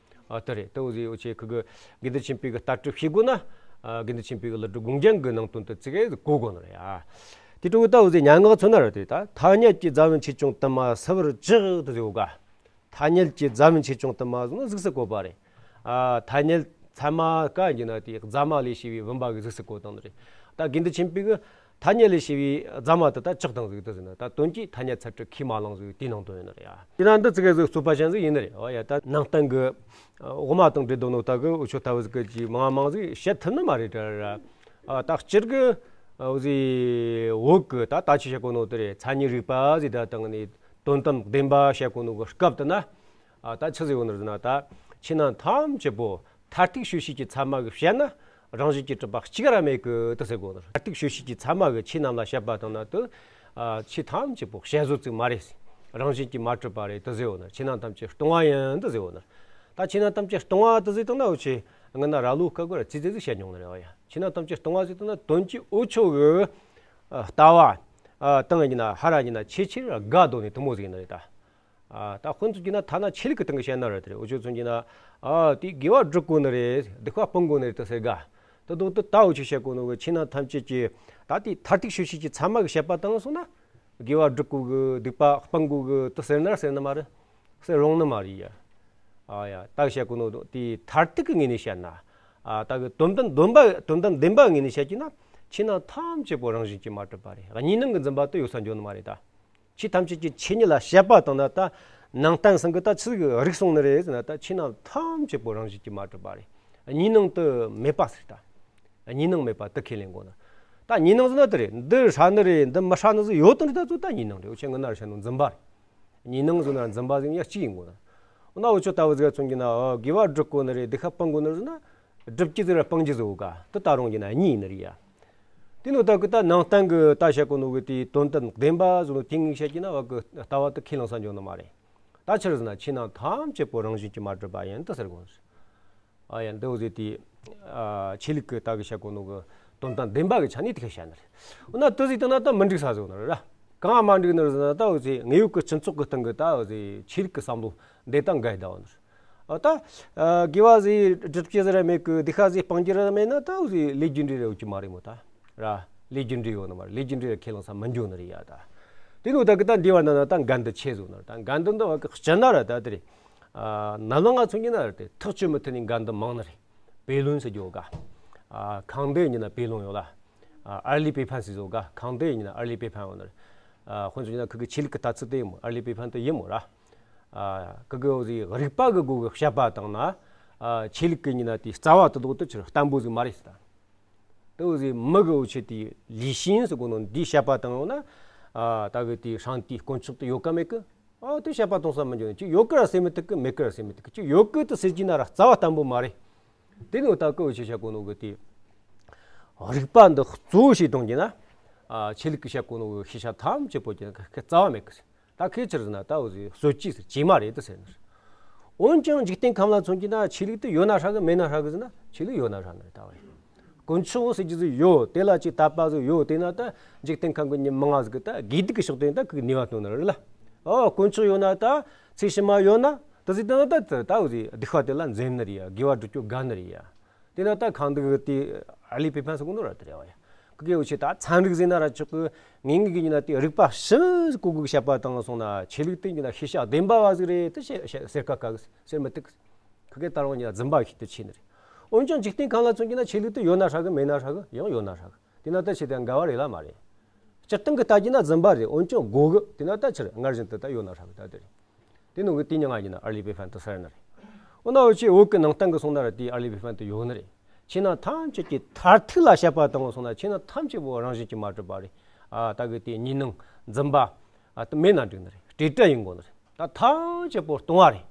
ཨ་དེ་རེད། དེ་འུ་ཟིག་འུ་ཆོས་ཁུ་གི་དགེ་འདུན་ཆོས་འཕེལ་གི་ལྟ་གྲུབ་ཤེས་དགོས་ན། ཨ་དགེ་འདུན་ཆོས་འཕེལ་གི་ཀླུ་སྒྲུབ་དགོངས་རྒྱན་གི་ནང་དོན་དེ་ཙི་གེ་ཟིག་གོ་དགོས་ནི་རེད་ཡ། དེ་འཕྲོ་ད་འུ་ཟིག་སྙན་ངག་མཚོན་ན་ར་དེ་ད་ཐ་སྙད་ཀྱི་རྫ་བོན་ཆེ་ཆུང་དུ་མ་སིལ་བུར་བཅག་དེ་ཟེར་ཡོད་ག། ཐ་སྙད་ཀྱི་རྫ་བོན་ཆེ་ཆུང་དུ་མ་ཟེར་ན་གཟུགས་སུ་བཀོད་པ་རེད། ཨ་ཐ་སྙད་ཚད་མ་ག་ཡིན་ན་དེ་རྫ་མ་ལས་བྱས་པའི་བུམ་པ་གི་གཟུགས་སུ་བཀོད་བཏང་ནི་རེད། ད་དགེ་འདུན་ཆོས་འཕེལ་གི་ཐ་སྙད་ལས་བྱས་པའི་རྫ་མ་དེ་ད་བཅག་བཏང་ཟིག་དེ་ཟེར་ན། ད་དོན་གྱིས་ཐ་སྙད་ཚད་གྲུབ་ཁས་མ་བླངས་ཟིག་དེའི་ནང་དོན་ཡིན་ནི་རེད་ཡ། དེ་ན་འདི་ཙི་གེ་ཟིག་རྩོད་པ་ཅན་ཟིག་ཡིན་ནི་རེད། འོ་ཡ། ད་ནང་བསྟན་གི་ཨ་དབུ་མ་དང་འབྲེལ་དོ་ནོ་ད་གི་འུ་ཆོ་ལྟ་བུ་ཟིག་གི་ཅིག་མང་མང་ཟིག་བཤད་ཐུབ་ནི་མ་རེད་དྲ་ར། ཨ་ད་སྤྱིར་གི་ཨ་འུ་ཟིག་བོད་གི་ད་ད་ཆི་བཤད་གོ་ནོ་དེ་རེད། མཚན་ཉིད་རིག་པ་ཟིག་ད་དང་ནི་དོན་དམ་བདེན་པ་བཤད་གོ་ནོ་གི་སྐབས་དེ་ན། ཨ་ད་ཆི་ཟེར་གོ་ནི་རེད་ཟེར་ན། ད་ཆོས་རྣམས་ཐམས་ཅད་པོ་མཐར་ཐུག་དཔྱོད་བྱེད་ཀྱི་ཚད་མ་གིས་བཤད་ན་རང་བཞིན་གྱིས་གྲུབ་པ་གཅིག་ར་མེད་གི་དེ་ཟེར་གོ་ནི་རེད། མཐར་ཐུག་དཔྱོད་བྱེད་ཀྱི་ཚད་མ་གིས་ཆོས་རྣམས་ལ་བཤད་པ་དང་ན་དེ་ཨ་ཆོས་ཐམས་ཅད་པོ་བཤད་བཟོ་ཅིག་མ་རེད། རང་བཞིན་གྱིས་མ་གྲུབ་པ་རེད་དེ་ཟེར་གོ་ནི་རེད། ཆོས་རྣམས་ཐམས་ཅད་སྟོང་བ་ཡིན་དེ་ཟེར་གོ་ནི་རེད། ད་ཆོས་རྣམས་ཐམས་ཅད་སྟོང་བ་དེ་ཟེར་བཏང་ན་འུ་ཆོས་སྔོན་ན་ར་ལོ་སྐབས་གི་ར་ཙི་ཙི་ཟིག་བཤད་མྱོང་ནི་རེད། འོ་ཡ། ཆོས་རྣམས་ཐམས་ཅད་སྟོང་བ་ཟེར་བཏང་ན་དོན་གྱི་འུ་ཆོ་གི་ཨ་ལྟ་བ་ཨ་དང་ཡིན་ན་ཧ་ར་ཡིན་ན་ཆེས་ཆེར་དགའ་འདོད་ནི་དེ་མོ་ཟིག་ཡིན་ནི་རེད་ད། ཨ་ད་དཔེ་མཚོན་གྱི་ན་ཐ་ན་ཆོས་ལུགས་ཀྱི་སྟེང་གི་བཤད་ན་ར་དེ་རེད། འུ་ཆོས་མཚོན་གྱི་ན་ཨ་དེ་དགེ་བ་སྒྲུབ་དགོས་ནི་རེད། སྡིག་པ་སྤང་དགོས་ནི་རེད་དེ་ཟེར་ག། དེ་དོ་དེ་ད་འུ་ཆོས་བཤད་གོ་ནོ་གི་ཆོས་རྣམས་ཐམས་ཅད་ཀྱི་ད་དེ་མཐར་ཐུག་དཔྱོད་བྱེད་ཀྱི་ཚད་མ་གི་བཤད་པ་བཏང་སོང་ན། དགེ་བ་སྒྲུབ་དགོས་གི། སྡིག་པ་སྤང་དགོས་གི་དེ་ཟེར་ན་ར་ཟེར་ནི་མ་རེད། ཟེར་རུང་ནི་མ་རེད་ཡ། ཨ་ཡ། ད་བཤད་གོ་ནོ་དེ་མཐར་ཐུག་གི་ངོས་ནས་བཤད་ན། ཨ་ད་གི་དོན་དམ་བདེན་པ་དོན་དམ་བདེན་པ་ངོས་ནས་བཤད་ཀྱི་ན་ཆོས་རྣམས་ཐམས་ཅད་པོ་རང་བཞིན་གྱིས་མ་གྲུབ་པ་རེད། གཉིས་སྣང་གི་འཛིན་པ་དེ་ཡོད་ས་འཇོག་ནི་མ་རེད་ད། ཆོས་ཐམས་ཅད་ཀྱི་ཆོས་ཉིད་ལ་དཔྱད་པ་བཏང་ན་ད་ནང་བསྟན་སེང་གེ་ད་ཆི་ཟིག་རིག་སོང་ནི་རེད་ཟེར་ན། ད་ཆོས་རྣམས་ཐམས་ཅད་པོ་རང་བཞིན་གྱིས་མ་གྲུབ་པ་རེད། གཉིས་སྣང་དེ་མེད་པ་ཟེར་ད། གཉིས་སྣང་མེད་པ་དེ་ཁས་ལེན་དགོས་ན། ད་གཉིས་སྣང་ཟེར་ན་དེ་རེད། འདི་ཧྲ་ནི་རེད། འདི་མི་ཧྲ་ནི་ཟིག་ཡོད་དང་རེད། ད་ཚོ་ད་གཉིས་སྣང་རེད། འུ་ཆོས་སྔོན་ན་ར་བཤད་ནོ་འཛིན་པ་རེད། གཉིས་སྣང་ཟེར་ན་འཛིན་པ་ཟིག་ཡང་གཅིག་ཡིན་དགོས་ན། འོ་ན་འུ་ཆོ་ལྟ་བུ་ཟིག་མཚོན་གྱི་ན་ཨ་དགེ་བ་སྒྲུབ་དགོས་ནི་རེད། སྡིག་པ་སྤང་དགོས་ནི་རེད་ཟེར་ན། སྒྲུབ་རྒྱུ་ཟིག་ར་སྤང་རྒྱུ་ཟིག་ཡོད་ག། དེ་ད་རུང་གྱི་ན་གཉིས་ཡིན་ནི་རེད་ཡ། དེ་ནོ་ད་གི་ད་ནང་བསྟན་གི་ད་བཤད་གོ་ནོ་གི་དེ་དོན་དམ་བདེན་པ་ཟེར་ནོ་དེ་ངས་བཤད་ཀྱི་ན་བ་གི་ལྟ་བ་དེ་ཁས་ལེན་ས་འཇོག་ནི་མ་རེད། ད་ཆི་རེད་ཟེར་ན་ཆོས་རྣམས་ཐམས་ཅད་པོ་རང་བཞིན་གྱིས་མ་གྲུབ་པ་ཡིན་དེ་ཟེར་དགོས་ནི་རེད། ཨ་ཡ། འདི་འུ་ཟེ་དེ་ཨ་ཆོས་ལུགས་ཀྱི་ད་གི་བཤད་གོ་ནོ་གི་དོན་དམ་བདེན་པ་གི་ཆ་ནས་དེ་ག་བཤད་ནི་རེད། འོ་ན་དེ་ཟིག་བཏང་ན་ད་མི་འགྲིག་ས་ཟིག་ཡོད་ནི་རེད་ར། གང་མ་འགྲིག་ནི་རེད་ཟེར་ན། ད་འུ་ཟེ་དངོས་ཡོད་ཀྱི་སྤྱི་ཚོགས་ཀྱི་སྟེང་གི་ད་འུ་ཟེ་ཆོས་ལུགས་ཀྱི་བསམ་བློ་འདི་དང་འགལ་ད་ཡོད་ནི་རེད། ཨ་ད་ཨ་དགེ་བ་ཟིག་སྒྲུབ་རྒྱུ་ཟིག་ར་མེད་གི། སྡིག་པ་ཟིག་སྤང་རྒྱུ་ར་མེད་ན་ད་འུ་ཟེ་ལས་རྒྱུ་འབྲས་ར་ཡོད་རྒྱུ་མ་རེད་མོ་ད། ར། ལས་རྒྱུ་འབྲས་ཡོད་ནི་མ་རེད། ལས་རྒྱུ་འབྲས་ར་ཁས་ལེན་ས་མི་འཇོག་ནི་རེད་ཡ་ད། དེ་ནོ་ད་གི་ད་འདི་བར་ན་ན་ད་འགལ་འདུ་ཆེ་ཟིག་ཡོད་ནི་རེད། ད་འགལ་འདུ་འདི་བ་གི་སྤྱིར་ན་ར་ད་དེ་རེད། ཨ་ནམ་ལངས་ང་མཚོན་གྱི་ན་ར་དེ་ཐག་གཅོད་མི་ཐུབ་ནི་འགལ་འདུ་མང་ནི་རེད། 悖论ཟེར་རྒྱུ་ག། ཨ་ཁང་སྡེ་ཡིན་ན་悖论ཡོད་ལ། ཨ་二理背叛ཟེར་རྒྱུ་ག། ཁང་སྡེ་ཡིན་ན་二理背叛ཡོད་ནི་རེད། ཨ་དཔེ་མཚོན་གྱི་ན་ཁུ་གི་ཆོས་ལུགས་ཀྱི་ལྟ་ཚུལ་དེ་ཡིན་མོ། 二理背叛 དེ་ཡིན་མོ་ར། ཨ་ཁུ་གི་འུ་ཟེ་རིག་པ་གི་སྒོ་གི་དཔྱད་པ་བཏང་ན། ཨ་ཆོས་ལུགས་ཀྱི་ཡིན་ན་དེ་རྩ་བ་དེ་དོག་དེ་ཆི་བརྟན་པོ་ཟིག་མ་རེད་ཟེར་ད། དེ་འུ་ཟེ་མི་གི་འུ་ཆོས་དེ་ལུས་ཤིང་ཟེར་གོ་ནོ་འདི་དཔྱད་པ་བཏང་ཡོང་ན། ཨ་ད་གི་དེ་ཧྲང་ཏི་དཀོན་མཆོག་དེ་ཡོད་ག་མེད་གི། ཨ་དེ་བཤད་པ་གཏོང་ས་མི་འཇོག་ནས་ཅིག་ཡོད་ཀི་ར་ཟེར་མི་ཐུབ་གི། མེད་ཀི་ར་ཟེར་མི་ཐུབ་གི། ཅིག་ཡོད་ཀི་དུ་ཟེར་གྱི་ན་ར་རྩ་བ་བརྟན་པོ་མ་རེད། དེ་ནི་ད་ཀི་འུ་ཆོས་བཤད་གོ་ནོ་གི་དེ། རིག་པ་འདི་གཙོ་བོ་བྱས་གཏོང་གྱི་ན། ཨ་ཆོས་ལུགས་ཀྱི་བཤད་གོ་ནོ་གི་ཤེས་བྱ་ཐམས་ཅད་པོ་ཀྱི་ཁ་རྩ་བ་མེད་གི་ཟེར། ད་ཁོས་ཆི་རེད་ཟེར་ན་ད་འུ་ཟོས་སྲོལ་རྒྱུན་ཟེར་བྱེ་མ་རེད་དུ་ཟེར་ནི་རེད། འོན་ཀྱང་འཇིག་རྟེན་ཁམས་ལ་མཚོན་གྱི་ན་ཆོས་ལུགས་དེ་ཡོད་ན་ཧྲ་གི། མེད་ན་ཧྲ་གི་ཟེར་ན་ཆོས་ལུགས་ཡོད་ན་ཧྲ་ནི་རེད། ད་བ་ཡིན། དཀོན་མཆོག་ཟེར་རྒྱུ་ཟིག་ཡོད། དེ་ལ་ཅིག་དད་པ་ཟིག་ཡོད། དེ་ན་ད་འཇིག་རྟེན་ཁམས་ཀྱི་མི་མང་ང་ཟིག་གི་ད་དགེ་སྡིག་གི་ཕྱོགས་དེ་ད་ཁོས་ནུས་པ་སྟོན་ནི་རེད་ལ། ཨོ་དཀོན་མཆོག་ཡོད་ན། ད་ཚེ་ཕྱི་མ་ཡོད་ན། དེ་ཟིག་དེ་ན་ད་ད་འུ་ཟོས་སྡིག་པ་དེ་ལ་འཛེམ་ནི་རེད་ཡ། དགེ་བ་སྒྲུབ་རྒྱུ་དགའ་ནི་རེད་ཡ། དེ་ན་ད་གང་འདུག་དེ་ཨར་ལས་པའི་ཕན་ཟེར་གོ་ནོ་ར་དེ་རེད་བ་ཡ། ཁི་གེ་འུ་ཆོས་ད་ཚན་རིག་ཟེར་ན་ར་ཆོག་གི། ངེད་ངེད་ཀྱི་ཡིན་ན་དེ་རིག་པ་ཞིབ་གོ་གི་བཤད་པ་བཏང་སོང་ན་ཆོས་ལུགས་དེ་ཡིན་ན་ཤེས་བྱ་བདེན་པ་བ་ཟིག་རེད་དུ་བཤད་བཤད་ཟེར་ཁ་ཁ་ཟེར་མི་ཐུབ། ཁི་གེ་ད་རུང་ཡིན་ན་རྫུན་པ་ཞིག་ཏུ་ཆེ་ནི་རེད། འོན་ཀྱང་འཇིག་རྟེན་ཁམས་ལ་མཚོན་གྱི་ན་ཆོས་ལུགས་དེ་ཡོད་ན་ཧྲ་གི། མེད་ན་ཧྲ་གི། ཡང་ཡོད་ན་ཧྲ་གི། དེ་ན་ད་ཆོས་དང་འགལ་བ་རེད་ལ་མ་རེད། སྤྱིར་བཏང་གི་ལྟ་རྒྱུ་ན་རྫུན་པ་རེད། འོན་ཀྱང་དགོས་གི། དེ་ན་ད་ཆི་རེད། སྔར་བཞིན་དུ་ད་ཡོད་ན་ཧྲ་གི། ད་དེ་རེད། དེ་ནང་གི་དེ་མྱིང་ང་ཡིན་ན་ཨར་ལས་པའི་ཕན་དུ་ཟེར་ནི་རེད། འོ་ན་འུ་ཆོས་བོད་ཀྱི་ནང་བསྟན་གི་སོང་ན་ར་དེ་ཨར་ལས་པའི་ཕན་དུ་ཡོད་ནི་རེད། ཆོས་རྣམས་ཐམས་ཅད་ཀྱི་མཐར་ཐུག་ལ་བཤད་པ་བཏང་སོང་ན་ཆོས་རྣམས་ཐམས་ཅད་པོ་རང་བཞིན་གྱིས་མ་གྲུབ་པ་རེད། ཨ་ད་གི་དེ་གཉིས་སྣང་རྫུན་པ་ཨ་དེ་མེད་ན་འགྲིག་ནི་རེད། སྤྲོས་བྲལ་ཡིན་དགོས་ནི་རེད། ད་ཐམས་ཅད་པོ་སྟོང་བ་རེད།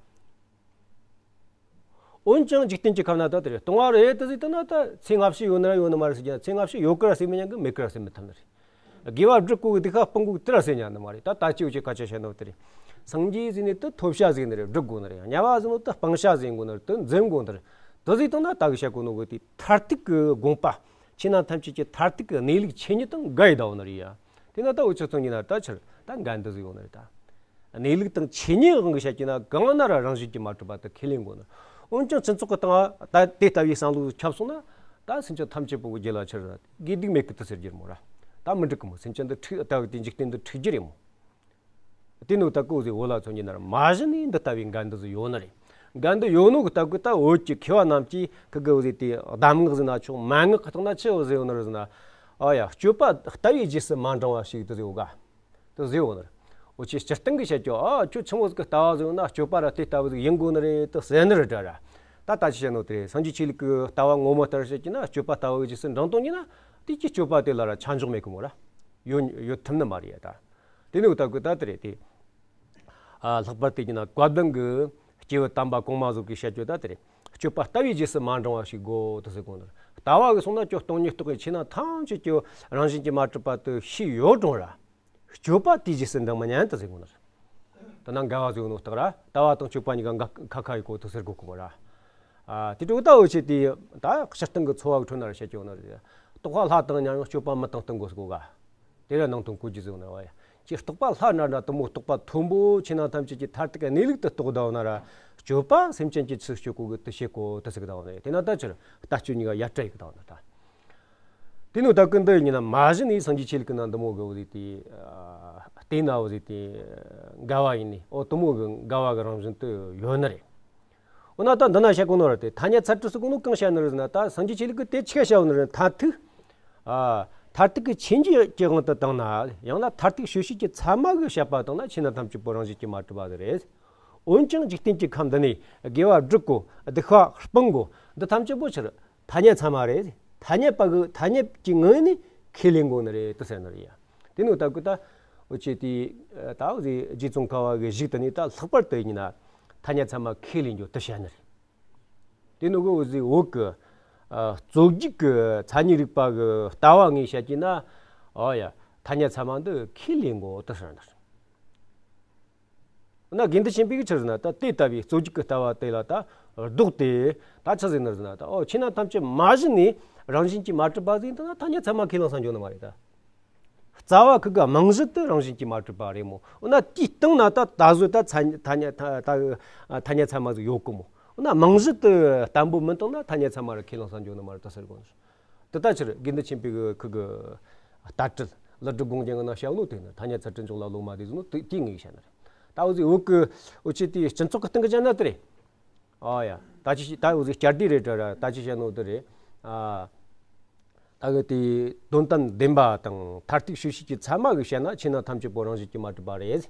འོན་ཀྱང་འཇིག་རྟེན་གྱི་ཁམས་ན་ད་དེ་རེད། སྟོང་བ་རེད་དུ་ཟེར་བཏང་ན་ད་ཚེ་སྔ་ཕྱི་ཡོད་ནི་ར་ཡོད་ནི་མ་རེད་ཟེར་གྱི་ན། ཚེ་སྔ་ཕྱི་ཡོད་ཀི་ར་ཟེར་མི་ཉན་གི། མེད་ཀི་ར་ཟེར་མི་ཐུབ་ནི་རེད། དགེ་བ་སྒྲུབ་དགོས་གི། སྡིག་པ་སྤང་དགོས་གི། དེ་ར་ཟེར་ཉན་ནི་མ་རེད། ད་ད་ཅི་འུ་ཆོས་སྐད་ཆ་བཤད་ནོ་དེ་རེད། སངས་རྒྱས་ཟེར་ནི་དེ་ཐོབ་བྱ་ཟེར་ནི་རེད། སྒྲུབ་དགོས་ནི་རེད། དམྱལ་བ་ཟེར་ནོ་དེ་སྤང་བྱ་ཟེར་དགོས་ནི་རེད། དེ་འཛེམ་དགོས་ནི་རེད། དེ་ཟེར་བཏང་ན་ད་གི་བཤད་གོ་ནོ་གི་དེ་མཐར་ཐུག་གི་དགོངས་པ། ཆོས་རྣམས་ཐམས་ཅད་ཀྱི་མཐར་ཐུག་གི་གནས་ལུགས་ཆོས་ཉིད་དང་འགལ་ཡི་ད་འོ་ནི་རེད་ཡ། དེ་ན་ད་འུ་ཆོས་མཚོན་གྱི་ན་ད་ཆི་རེད། ད་འགལ་འདུ་ཟེར་ཡོང་ནི་རེད་ད། གནས་ལུགས་དང་ཆོས་ཉིད་དབང་གིས་བཤད་ཀྱི་ན་གང་ན་ར་རང་བཞིན་གྱིས་མ་གྲུབ་པ་དེ་ཁས་ལེན་དགོས་ནི། འོན་ཀྱང་སྤྱི་ཚོགས་ཀྱི་སྟེང་ད་དེ་ལྟ་བུའི་བསམ་བློ་ཁྱབ་སོང་ན། ད་སེམས་ཅན་ཐམས་ཅད་པོ་གི་རྒྱུད་ལ་ཆི་རེད། དགེ་སྡིག་མེད་གི་དུ་ཟེར་རྒྱུ་རེད་མོ་ར། ད་མི་འགྲིག་གི་མོ། སེམས་ཅན་འདི་འཁྲུག་ལྟ་བུ་དེ་འཇིག་རྟེན་འདི་འཁྲུག་རྒྱུ་རེད་མོ། དེ་ནོ་ད་ཀོ་ཟེར་བོད་ལ་མཚོན་གྱི་ན་ར་མ་གཞི་ནས་འདི་ལྟ་བུའི་འགལ་འདུ་ཟིག་ཡོད་ནི་རེད། འགལ་འདུ་ཡོད་ནོ་གི་ལྟ་བུ་ད་བོད་ཀྱི་མཁས་པ་རྣམས་ཀྱིས་ཁི་གི་འུ་ཟེར་དེ་གདམས་ངག་ཟེར་ན་ཆོག། མན་ངག་གི་ཐོག་ན་ཆི་འུ་ཟེར་ཡོད་ནི་རེད་ཟེར་ན། ཨ་ཡ་སྤྱོད་པ་ལྟ་བའི་རྗེས་སུ་མ་འབྲང་བ་ཞིག་དུ་ཟེར་ཡོད་ག་དུ་ཟེར་ཡོད་ནི་རེད། འུ་ཆོས་སྤྱིར་བཏང་གི་བཤད་ཀྱི། ཨ་ཁྱོད་ཆི་མོ་ཟིག་གི་ལྟ་བ་ཟིག་ཡོད་ན་སྤྱོད་པ་ར་དེ་ལྟ་བུ་ཟིག་ཡིན་དགོས་ནི་རེད་དུ་ཟེར་ནི་རེད་དྲ་ར། ད་ད་ཅི་བཤད་ནོ་དེ་རེད། སངས་རྒྱས་ཆོས་ལུགས་ཀྱི་ལྟ་བ་ངོ་མ་ལྟར་བཤད་ཀྱི་ན་སྤྱོད་པ་ལྟ་བ་གི་རྗེས་སུ་འབྲང་གཏོང་གྱི་ན། དེ་ཀྱི་སྤྱོད་པ་དེ་ལ་ར་ཆ་འཇོག་མེད་གི་མོ་ར། ཡོད་ཡོད་ཐུབ་ནི་མ་རེད་ཡ་ད། དེ་ནི་འུ་ད་གི་ད་དེ་རེད་དེ། ཨ་ལྷག་པར་དེ་གྱི་ན་བཀའ་གདམས་གི་སྐྱེས་བུ་དམ་པ་གོང་མ་ཟིག་གིས་བཤད་རྒྱུ་ད་དེ་རེད། སྤྱོད་པ་ལྟ་བའི་རྗེས་སུ་མ་འབྲང་བ་ཞིག་དགོས་དུ་ཟེར་གོ་ནོ། ལྟ་བ་གི་སོང་ན་ཁྱོད་སྟོང་ཉིད་རྟོགས་པའི་ཆོས་རྣམས་ཐམས་ཅད་ཀྱི་རང་བཞིན་གྱིས་མ་གྲུབ་པ་དུ་ཤེས་ཡོད་རུང་ར། སྤྱོད་པ་དེའི་རྗེས་སུ་འབྲང་མི་ཉན་དུ་ཟེར་གོ་ནོ། དེ་ན་འགལ་བ་ཟིག་ཡོད་ནོ་རྟགས་ར། ལྟ་བ་དང་སྤྱོད་པ་གཉིས་ཀ་འགལ་ཁ་ཁ་ཡི་གོ་དུ་ཟེར་གོ་གོ་ར། ཨ་དེ་འདྲ་ད་འུ་ཆོས་དེ་ད་སྤྱིར་བཏང་གི་འཚོ་བ་གི་ཁྲོད་ན་ར་བཤད་ཀྱི་ཡོད་ནི་རེད། རྟོགས་པ་ལྷ་དང་མཉམ་ཡང་སྤྱོད་པ་མི་དང་བསྟུན་དགོས་ཟེར་གོ་ག་དེ་ར་ནང་དོན་གོ་རྒྱུ་ཟིག་ཡོད་ནི་རེད་བ་ཡ། ཅིག་རྟོགས་པ་ལྷ་འདྲ་འདྲ་དུ་མོ་རྟོགས་པ་མཐོན་པོ་ཆོས་རྣམས་ཐམས་ཅད་ཀྱི་མཐར་ཐུག་གི་གནས་ལུགས་དུ་རྟོགས་ད་འོ་ན་ར། སྤྱོད་པ་སེམས་ཅན་གྱི་ཚུལ་སྤྱོད་གོ་གི་དུ་བྱེད་གོ་དུ་ཟེར་གི་ད་འོ་ན་རེད། དེ་ན་ད་ཕྱིར་ལྟ་སྤྱོད་གཉིས་ཀ་ཡ་བྲལ་ཡི་གི་ད་འོ་ན་ད། དེ་ནོ་ད་ཀུན་ཏུ་ཡིན་ན་མ་གཞི་ནས་སངས་རྒྱས་ཆོས་ལུགས་ཀྱི་ནང་འདི་མོ་གི་འོ་ཟིག་དེ། ཨ་བལྟས་ན་འོ་ཟིག་དེ་འགལ་བ་ཡིན་ནི། འོ་དུ་མོ་གི་འགལ་བ་གི་རང་བཞིན་དུ་ཡོད་ནི་རེད། འོ་ན་ད་འདི་ན་བཤད་གོ་ནོ་ར་དེ་ཐ་སྙད་ཚད་གྲུབ་ཟེར་གོ་ནོ་གང་བཤད་ནི་རེད་ཟེར་ན། ད་སངས་རྒྱས་ཆོས་ལུགས་ཀྱི་དེ་ཆི་ག་བཤད་ནི་རེད། མཐར་ཐུག་ཨ་མཐར་ཐུག་གི་ཆོས་ཉིད་ཀྱི་དབང་དུ་བཏང་ན། ཡང་ན་མཐར་ཐུག་དཔྱོད་བྱེད་ཀྱི་ཚད་མ་གི་བཤད་པ་བཏང་ན་ཆོས་རྣམས་ཐམས་ཅད་པོ་རང་བཞིན་གྱིས་མ་གྲུབ་པ་ཟིག་རེད། འོན་ཀྱང་འཇིག་རྟེན་གྱི་ཁམས་འདི་ནས་དགེ་བ་སྒྲུབ་དགོས། སྡིག་པ་སྤང་དགོས། འདི་ཐམས་ཅད་པོ་ཕྱིར་ཐ་སྙད་ཚད་མ་རེད། ཐ་སྙད་པ་གི་ཐ་སྙད་ཀྱི་ངོས་ནས་ཁས་ལེན་དགོས་ནི་རེད་དུ་ཟེར་ནི་རེད་ཡ། དེ་ནི་ད་གི་ད་འུ་ཆོས་དེ་ད་འུ་ཟིག་རྗེ་ཙོང་ཁ་བ་གི་གཞུག་དེ་ནས་ད་ལྷག་པར་དུ་ཡིན་ན་ཐ་སྙད་ཚད་མ་ཁས་ལེན་རྒྱུ་དུ་བཤད་ནི་རེད། དེ་ནི་གི་འུ་ཟིག་བོད་གི་ཨ་རྩོད་རྒྱུགས་གི་མཚན་ཉིད་རིག་པ་གི་ལྟ་བ་ངོས་བཤད་ཀྱི་ན། ཨོ་ཡ་ཐ་སྙད་ཚད་མ་འདི་ཁས་ལེན་དགོས་དུ་ཟེར་ནི་རེད། འོ་ན་དགེ་འདུན་ཆོས་འཕེལ་གྱིས་ཆི་ཟེར་ན། ད་དེ་ལྟ་བུའི་རྩོད་རྒྱུགས་ཀྱི་ལྟ་བ་དེ་ལ་ད་ལྡོག་སྟེ་ད་ཆི་ཟེར་ནི་ཟེར་ན། ད་ཨོ་ཆོས་རྣམས་ཐམས་ཅད་མ་གཞི་ནས་རང་བཞིན་གྱིས་མ་གྲུབ་པ་ཟིག་ཡིན་ད་ན་ཐ་སྙད་ཚད་མ་ཁས་ལེན་ས་འཇོག་ནི་མ་རེད་ད། རྩ་བ་ཁི་གི་རྨང་གཞི་དེ་རང་བཞིན་གྱིས་མ་གྲུབ་པ་རེད་མོ། འོ་ན་དེའི་སྟེང་ན་ད་ད་གཟོད་ད་ཚ་ཐ་སྙད་ཐ་ད་ཐ་སྙད་ཚད་མ་ཟིག་ཡོད་གི་མོ། འོ་ན་རྨང་གཞི་དེ་བརྟན་པོ་མིན་བཏང་ན་ཐ་སྙད་ཚད་མ་ར་ཁས་ལེན་ས་འཇོག་ནི་མ་རེད་ད་ཟེར་གོ་ནི། དེ་ལྟ་ཕྱིར་དགེ་འདུན་ཆོས་འཕེལ་གི་ཁུ་གི་ལྟ་གྲུབ་ཀླུ་སྒྲུབ་དགོངས་རྒྱན་གི་ནང་བཤད་ནོ་དེ་ནི་ཐ་སྙད་ཚད་གྲུབ་འཇོག་ལ་སློབ་མ་དེ་ཟེར་ནོ་དེ་དེ་ངེས་བཤད་ནི་རེད། ད་འུ་ཟིག་བོད་གི་འུ་ཆོས་དེའི་སྤྱི་ཚོགས་གི་སྟེང་གི་བཤད་ན་དེ་རེད། ཨ་ཡ། ད་ཅི་ཞིག་ད་འུ་ཟིག་བསྐྱར་ཟློས་རེད་དྲ་ར། ད་ཅི་བཤད་ནོ་དེ་རེད། ཨ་ད་གི་དེ་དོན་དམ་བདེན་པ་དང་མཐར་ཐུག་དཔྱོད་བྱེད་ཀྱི་ཚད་མ་གི་བཤད་ན་ཆོས་རྣམས་ཐམས་ཅད་པོ་རང་བཞིན་གྱིས་མ་གྲུབ་པ་རེད།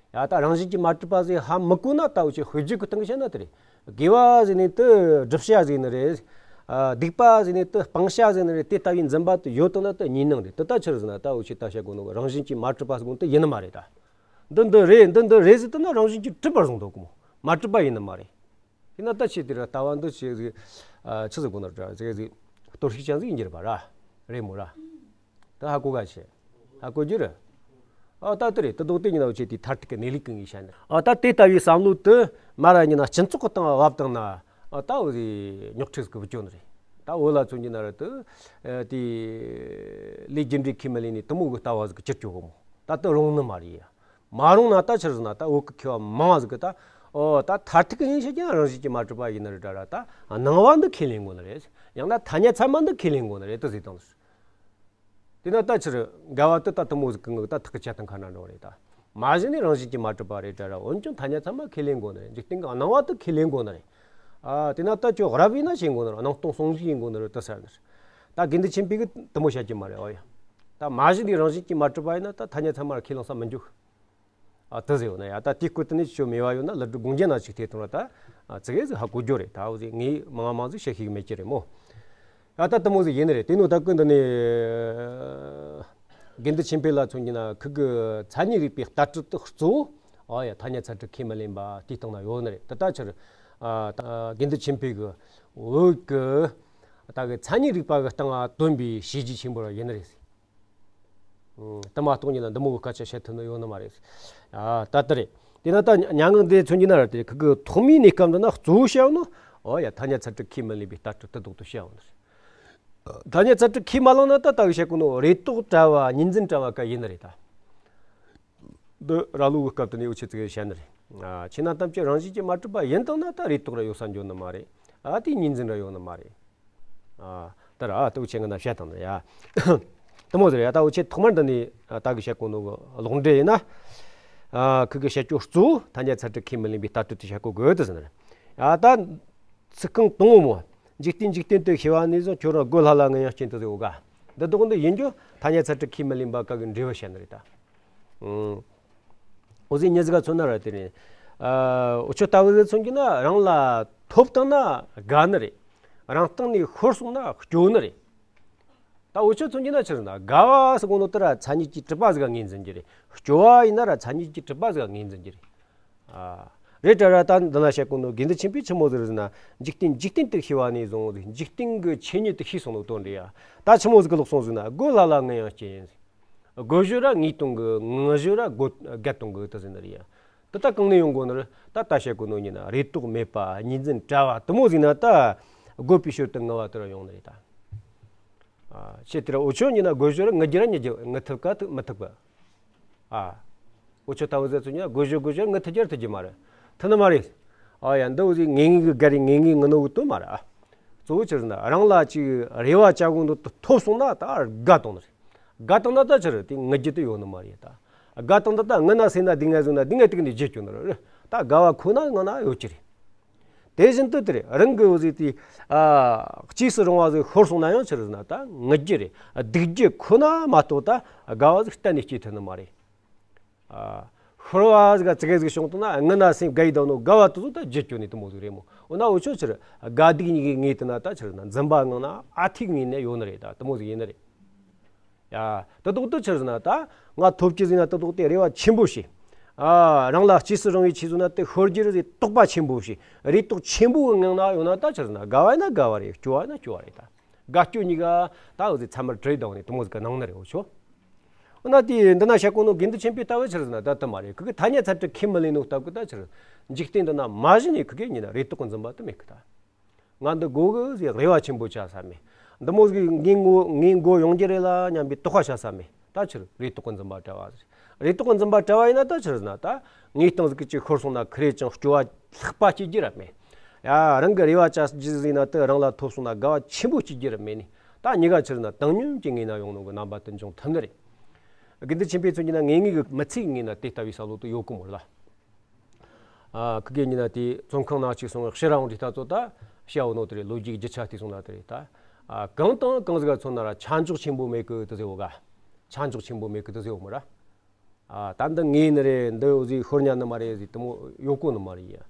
ཡ་ད་རང་བཞིན་གྱིས་མ་གྲུབ་པ་ཟེར་ཧ་མི་གོ་ན་ད་འུ་ཆོས་དཔེར་བརྗོད་ཀྱི་སྟེང་གི་བཤད་ན་དེ་རེད། དགེ་བ་ཟེར་ནི་དེ་སྒྲུབ་བྱ་ཟེར་ནི་རེད། ཨ་སྡིག་པ་ཟེར་ནི་དེ་སྤང་བྱ་ཟེར་ནི་རེད། དེ་ལྟ་བུའི་འཛིན་པ་དེ་ཡོད་དང་ན་དེ་གཉིས་སྣང་རེད། དེ་ལྟ་ཕྱིར་ཟེར་ན་ད་འུ་ཆོས་ད་བཤད་དགོས་ནོ་རང་བཞིན་གྱིས་མ་གྲུབ་པ་ཟེར་གོ་ནོ་དེ་ཡིན་ནི་མ་རེད་ད། འདི་འདི་རེད། འདི་འདི་རེད་ཟེར་དུས་ན་རང་བཞིན་གྱིས་གྲུབ་པར་བཟུང་འདུག་གི་མོ། མ་གྲུབ་པ་ཡིན་ནི་མ་རེད། དེས་ན་ད་ཆེ་དེ་ར་ལྟ་བ་འདི་ཆེ་ཟིག་ཨ། ཆི་ཟིག་གོ་ནོ་ར་ཟིག་ཟིག་གཏོར་བཤིག་ཅན་ཟིག་ཡིན་རྒྱུ་རེད་པ་ར། རེད་མོ་ར། ད་ཧ་གོ་ག་ཆེ། ཧ་གོ་རྒྱུ་རེད། ཨ། ད་དེ་རེད། དེ་ལྡོག་དེ་ཡིན་ན་འུ་ཆེ་དེ་མཐར་ཐུག་གི་གནས་ལུགས་ཀུན་ངས་བཤད་ནི། ཨ། ད་དེ་ལྟ་བུའི་བསམ་བློ་དེ་མ་ར་ཡིན་ན་སྤྱི་ཚོགས་ཀྱི་སྟེང་བབ་བཏང་ན། ཨ། ད་འུ་ཟིག་རྙོག་དྲ་ཟིག་གི་བུད་ཅོ་ནི་རེད། ད་བོད་ལ་མཚོན་རྒྱུ་ན་ར་དེ། ཨ། དེ་ལས་རྒྱུ་འབྲས་ཁས་མི་ལེན་ནི་དེ་མོ་གི་ལྟ་བ་ཟིག་གི་གྱུར་ཅོ་གི་མོ། ད་དེ་རུང་ནི་མ་རེད་ཡ། མ་རུང་ན་ད་ཆི་རེད་ཟེར་ན་ད་བོད་ཀྱི་མཁས་པ་མང་ཟིག་གིས་ད། ཨོ། ད་མཐར་ཐུག་གི་ཡིན་ཤེས་ཀྱང་རང་བཞིན་གྱིས་མ་གྲུབ་པ་ཡིན་ནི་རེད་དྲ་ར། ད་སྣང་བ་འདི་ཁས་ལེན་དགོས་ནི་རེད། ཡང་ན་ཐ་སྙད་ཚད་མ་འདི་ཁས་ལེན་དགོས་ནི་རེད་དུ་ཟེར་དང་། དེས་ན་ད་ཆི་རེད། འགལ་བ་དེ་ད་དེ་མོ་ཟིག་གི་ངག་ད་ཐག་གི་བཅད་དང་ཁ་ན་འགྲོ་རེད་ད། མ་གཞི་ནས་རང་བཞིན་གྱིས་མ་གྲུབ་པ་རེད་དྲ་ར། འོན་ཀྱང་ཐ་སྙད་ཚད་མ་ཁས་ལེན་དགོས་ནི་རེད། འཇིག་རྟེན་གྱི་སྣང་བ་དེ་ཁས་ལེན་དགོས་ནི་རེད། ཨ། དེས་ན་ད་ཁྱོད་རབ་ཡིན་ན་ཤེས་དགོས་ནི་རེད། སྣང་སྟོང་ཟུང་འཇུག་ཡིན་དགོས་ནི་རེད་དུ་ཟེར་ནི་རེད། ད་དགེ་འདུན་ཆོས་འཕེལ་གིས་དེ་མོ་བཤད་ཀྱི་མ་རེད། ཨོ་ཡ། ད་མ་གཞི་ནས་རང་བཞིན་གྱིས་མ་གྲུབ་པ་ཡིན་ན་ད་ཐ་སྙད་ཚད་མ་ཁས་ལེན་ས་མི་འཇུག་ཨ། དེ་ཟེར་ཡོད་ན་ཡ། ད་དེའི་སྐོར་དེ་ནས་ཆོ་མེད་པ་ཡོད་ན་ལ་སྒྲུབ་དགོངས་རྒྱན་ན་ཅིག་ཐེ་ཐོང་ར། ད་ཙི་གེ་ཟིག་ཧ་གོ་རྒྱུ་རེད། ད་འོ་ཟིག་ངས་མང་མང་ཟིག་བཤད་ཤེས་གི་མེད་ཀྱི་རེད་མོ། ཨ། ད་དེ་མོ་ཟིག་ཡིན་ནི་རེད། དེ་ནོ་ད་ཀུན་འདི་ནས་དགེ་འདུན་ཆོས་འཕེལ་ལ་མཚོན་རྒྱུ་ན་ཁུ་གི་མཚན་ཉིད་རིག་པའི་ལྟ་གྲུབ་དེ་གཙོ་བོ། ཨ་ཡ། ཐ་སྙད་ཚད་གྲུབ་ཁས་མི་ལེན་པ་དེའི་སྟེང་ན་ཡོད་ནི་རེད། ད་ལྟ་ཕྱིར། ཨ། ད་དགེ་འདུན་ཆོས་འཕེལ་གི་བོད་གི་ད་གི་མཚན་ཉིད་རིག་པ་གི་སྟེང་ང་བཏོན་པའི་བྱས་རྗེས་ཆེན་པོ་ར་ཡིན་ནི་རེད། དེ་མ་གཏོགས་ཉིད་ལ་འདི་མོ་གི་སྐད་ཆ་བཤད་ཐུབ་ནི་ཡོད་ནི་མ་རེད། ཨ། ད་ལྟ་རེད། དེས་ན་ད་སྙན་ངག་འདི་མཚོན་རྒྱུ་ན་ར་དེ་ཁུ་གི་ཐོག་མའི་གནས་སྐབས་འདི་ན་གཙོ་བོ་བཤད་ནོ། ཨོ་ཡ། ཐ་སྙད་ཚད་གྲུབ་ཁས་མི་ལེན་པའི་ལྟ་གྲུབ་དེ་ལྡོག་ཏུ་བཤད་ནི་རེད། ཐ་སྙད་ཚད་གྲུབ་ཁས་མ་བླངས་ན་ད་ལྟ་གི་བཤད་གོ་ནོ་རེ་དོགས་བྲལ་བ་གཉིས་འཛིན་བྲལ་བ་ག་ཡིན་ནི་རེད་ད། འདི་ར་ལོ་གི་སྐབས་དེ་ནས་འུ་ཆོས་ཙི་གེ་བཤད་ནི་རེད། ཨ། ཆོས་རྣམས་ཐམས་ཅད་རང་བཞིན་གྱིས་མ་གྲུབ་པ་ཡིན་དང་ན་ད་རེ་དོགས་ར་ཡོད་ས་འཇོག་ནི་མ་རེད། ཨ། དེ་གཉིས་འཛིན་ར་ཡོད་ནི་མ་རེད། ཨ། ད་ར་ཨ་ད་འུ་ཆོས་ང་ན་བཤད་དང་ནི་ཡ། དེ་མོ་ཟེར་ཡ། ད་འུ་ཆོས་ཐོག་མར་འདི་ནས་ད་གི་བཤད་གོ་ནོ་གི་ལོག་འགྲེལ་ཡིན་ན། ཨ། ཁུ་གི་བཤད་རྒྱུ་གཙོ་བོ་ཐ་སྙད་ཚད་གྲུབ་ཁས་མི་ལེན་པའི་ལྟ་གྲུབ་དེ་བཤད་གོ་དགོས་དུ་ཟེར་ནི་རེད། ཨ། ད་ཚིག་རྐང་དང་པོ་མོ། འཇིག་རྟེན་འཇིག་རྟེན་དུ་ཤེས་པ་ནས་བཟུང་ཁྱོད་རང་རྒོད་ལྷ་ལ་ངན་ཡང་རྐྱེན་དུ་ཟེར་བ་ག། འདི་དག་འདི་ཡིན་རྒྱུ་ཐ་སྙད་ཚད་གྲུབ་ཁས་མི་ལེན་པ་ག་གི་འགྲེལ་བ་བཤད་ནི་རེད་ད། ཨང་། འོ་ཟིག་མྱི་ཟིག་ག་མཚོན་ན་ར་དེ་ནས། ཨ། འུ་ཆོ་ལྟ་བུ་ཟིག་མཚོན་རྒྱུ་ན་རང་ལ་ཐོབ་བཏང་ན་དགའ་ནི་རེད། རང་སྟེང་ནས་ཤོར་སོང་ན་སྐྱོ་ནི་རེད། ད་འུ་ཆོ་མཚོན་རྒྱུ་ན་ཆི་རེད་ན་དགའ་བ་ཟེར་གོ་ནོ་དེ་ར་མཚན་ཉིད་ཀྱིས་གྲུབ་པ་ཟིག་ག་ངོས་འཛིན་རྒྱུ་རེད། སྐྱོ་བ་ཡིན་ན་ར་མཚན་ཉིད་ཀྱིས་གྲུབ་པ་ཟིག་ག་ངོས་འཛིན་རྒྱུ་རེད། ཨ། རེད་དྲ་ར། ད་འདི་ན་བཤད་གོ་ནོ་དགེ་འདུན་ཆོས་འཕེལ་ཆི་མོ་ཟིག་རེད་ཟེར་ན། འཇིག་རྟེན་འཇིག་རྟེན་དུ་ཤེས་པ་ནས་བཟུང་འཇིག་རྟེན་གྱི་ཆོས་ཉིད་དུ་ཤེས་སོང་ནོ་དོན་རེད་ཡ། ད་ཆི་མོ་ཟིག་གི་ལོག་སོང་ཟེར་ན། རྒོད་ལྷ་ལ་ངན་ཡང་རྐྱེན་ཡིན། རྒོད་གཞུག་ར་ངས་གཏོང་གི། ངུ་གཞུག་ར་རྒོད་རྒད་གཏོང་གི་དུ་ཟེར་ནི་རེད་ཡ། དེ་ད་གང་ནས་ཡོང་གོ་ནི་རེད། ད་ད་བཤད་གོ་ནོ་ཉིད་ན་རེ་དོགས་མེད་པ་གཉིས་འཛིན་བྲལ་བ་དེ་མོ་ཟིག་ན་ད་རྒོད་པའི་ཞོར་དུ་ངུ་བ་དེ་ར་ཡོང་ནི་རེད་ད། ཨ། ཆེ་དེ་ར་འུ་ཆོ་ཉིད་ན་རྒོད་གཞུག་ར་ངུ་རྒྱུ་ར་ཉུ་རྒྱུ་ངུ་ཐུབ་ག་ཐུབ་མི་ཐུབ་ག། ཨ། འུ་ཆོ་ལྟ་བུ་ཟེར་ཚོ་ཉིད་ན་རྒོད་གཞུག་རྒོད་གཞུག་ར་ངུ་ཐུབ་རྒྱུ་ར་ཐུབ་རྒྱུ་མ་རེད། ཐུབ་ནི་མ་རེད། ཨ་ཡ། འདི་འུ་ཟིག་ངེས་ངེས་གི་དགའ་རེ་ངེས་ངེས་ངུ་ནོ་གི་དོན་མ་རེད། ཨ། གཙོ་བོ་ཆི་རེད་ཟེར་ན་རང་ལ་ཅིག་རེ་བ་བཅའ་གོ་ནོ་དེ་ཐོབ་སོང་ན་ད་དགའ་བཏང་ནི་རེད། དགའ་བཏང་ན་ད་ཆི་རེད། དེ་ངུ་རྒྱུ་དེ་ཡོད་ནི་མ་རེད་ད། དགའ་བཏང་ད་ད་ངུ་ན་སེམས་ན་སྡུག་བསྔལ་བཟོ་ན་སྡུག་བསྔལ་དེ་གི་ནས་བརྗེད་སྐྱོ་ནི་རེད། ད་དགའ་བ་ཁོ་ན་ངུ་ན་ཡོད་ཀྱི་རེད། དེ་བཞིན་དུ་དེ་རེད། རང་གི་འུ་ཟིག་དེ། ཨ། གཅེས་སུ་རུང་བ་ཟིག་ཤོར་སོང་ན་ཡང་ཆི་རེད་ཟེར་ན་ད་ངུ་རྒྱུ་རེད། སྡུག་རྒྱུ་ཁོ་ན་མ་གཏོགས་ད་དགའ་བ་ཟིག་གཏན་ནས་སྐྱེ་ཐུབ་ནི་མ་རེད། ཨ། ཤོར་བ་ཟིག་ག་ཙི་གེ་ཟིག་བྱུང་བཏང་ན་ངུ་ན་སེམས་དགའ་ཡི་བསྡད་ནོ་དགའ་བ་དེ་ཚོ་ད་བརྗེད་སྐྱོ་ནི་དེ་མོ་ཟིག་རེད་མོ། འོ་ན་འུ་ཆོ་ཆི་རེད། དགའ་སྡུག་གཉིས་ཀའི་ངོས་དེ་ན་ད་ཆི་རེད་ཟེར་ན་འཛིན་པ་ངང་ན་ཨ་ཐུག་ངོས་ནས་ཡོད་ནི་རེད། ད་དེ་མོ་ཟིག་ཡིན་ནི་རེད། ཡ། དེ་ལྡོག་ཏུ་ཆི་རེད་ཟེར་ན་ད་ང་ཐོབ་རྒྱུ་ཟིག་ན་དེ་ལྡོག་སྟེ་རེ་བ་ཆེན་པོ་བྱས། ཨ། རང་ལ་གཅེས་སུ་རུང་བའི་ཆེད་ཟིག་ན་དེ་ཤོར་རྒྱུ་རེད་ཟེར་དོགས་པ་ཆེན་པོ་བྱས། རེ་དོགས་ཆེན་པོའི་ངང་ན་ཡོང་ན་ད་ཆི་རེད་ཟེར་ན་དགའ་བ་ཡིན་ན་དགའ་བ་རེད། སྐྱོ་བ་ཡིན་ན་སྐྱོ་བ་རེད་ད། དགའ་སྐྱོ་གཉིས་ཀ་ད་འུ་ཟིག་ཚད་མར་བྲལ་བཏང་ནས་དེ་མོ་ཟིག་གི་སྣང་ནི་རེད། འུ་ཆོ། འོ་ན་དེ་འདི་ན་བཤད་གོ་ནོ་དགེ་འདུན་ཆོས་འཕེལ་ལྟ་བུ་ཆི་རེད་ཟེར་ན་ད་དེ་མ་རེད། ཁུ་གི་ཐ་སྙད་ཚད་གྲུབ་ཁས་མི་ལེན་ནོ་ལྟ་བུ་ད་ཆི་རེད། འཇིག་རྟེན་འདི་ན་མ་གཞི་ནས་ཁུ་གི་ཉིད་ན་རེ་དོགས་གི་འཛིན་པ་དེ་མེད་གི་ད། ང་འདི་དགོས་གི་ཟེར་རེ་བ་ཆེན་པོ་བཅའ་ས་མེད། འདི་མོ་ཟིག་ངའི་མགོ་ངའི་མགོ་ཡོང་རྒྱུ་རེད་ལ་སྙམ་པའི་དོགས་པ་བཅའ་ས་མེད། ད་ཕྱིར་རེ་དོགས་ཀྱི་འཛིན་པ་བྲལ་བ་ཟེར། རེ་དོགས་ཀྱི་འཛིན་པ་བྲལ་བ་ཡིན་ན་ད་ཕྱིར་ཟེར་ན་ད་ངའི་སྟེང་ཟིག་གི་ཅིག་ཤོར་སོང་ན་ཁི་རེ་ཅང་སྐྱོ་བ་ལྷག་པ་སྐྱེ་རྒྱུ་ར་མེད། ཡ། རང་གི་རེ་བ་བཅའ་རྒྱུ་ཟིག་ན་དེ་རང་ལ་ཐོབ་སོང་ན་དགའ་བ་ཆེན་པོ་སྐྱེ་རྒྱུ་ར་མེད་ནི། ད་གཉིས་ཀ་ཕྱིར་ན་བཏང་སྙོམས་ཀྱི་ངོས་ན་ཡོང་ནོ་གི་རྣམ་པ་དེ་འབྱུང་ཐུབ་ནི་རེད། དགེ་འདུན་ཆོས་འཕེལ་མཚོན་གྱི་ན་ངེས་ངེས་གི་མི་ཚེའི་ངོས་ན་དེ་ལྟ་བུའི་བསམ་བློ་དེ་ཡོད་གི་མོ་ལ། ཨ། ཁི་གེ་ཉིད་ན་དེ་བཙོན་ཁང་ནང་གཅིག་སོང་ཕྱིར་རང་འདྲི་ལྟ་ཚོ་ད་བཤད་འོ་ནོ་དེ་རེད། ལོ་རྒྱུས་རྒྱུ་ཆ་དེ་སོང་ན་དེ་རེད་ད། ཨ། གང་དང་གང་ཟིག་ག་མཚོན་ན་ར་ཆ་འཇོག་ཆེན་པོ་མེད་གི་དེ་ཟེར་བོ་ག། ཆ་འཇོག་ཆེན་པོ་མེད་གི་དེ་ཟེར་བོ་མོ་ར། ཨ། ད་འདི་ངས་ནི་རེད། འདི་འུ་ཟིག་ཤོར་ཉན་ནི་མ་རེད་ཟིག་དེ་མོ་ཡོད་གོ་ནི་མ་རེད་ཡ།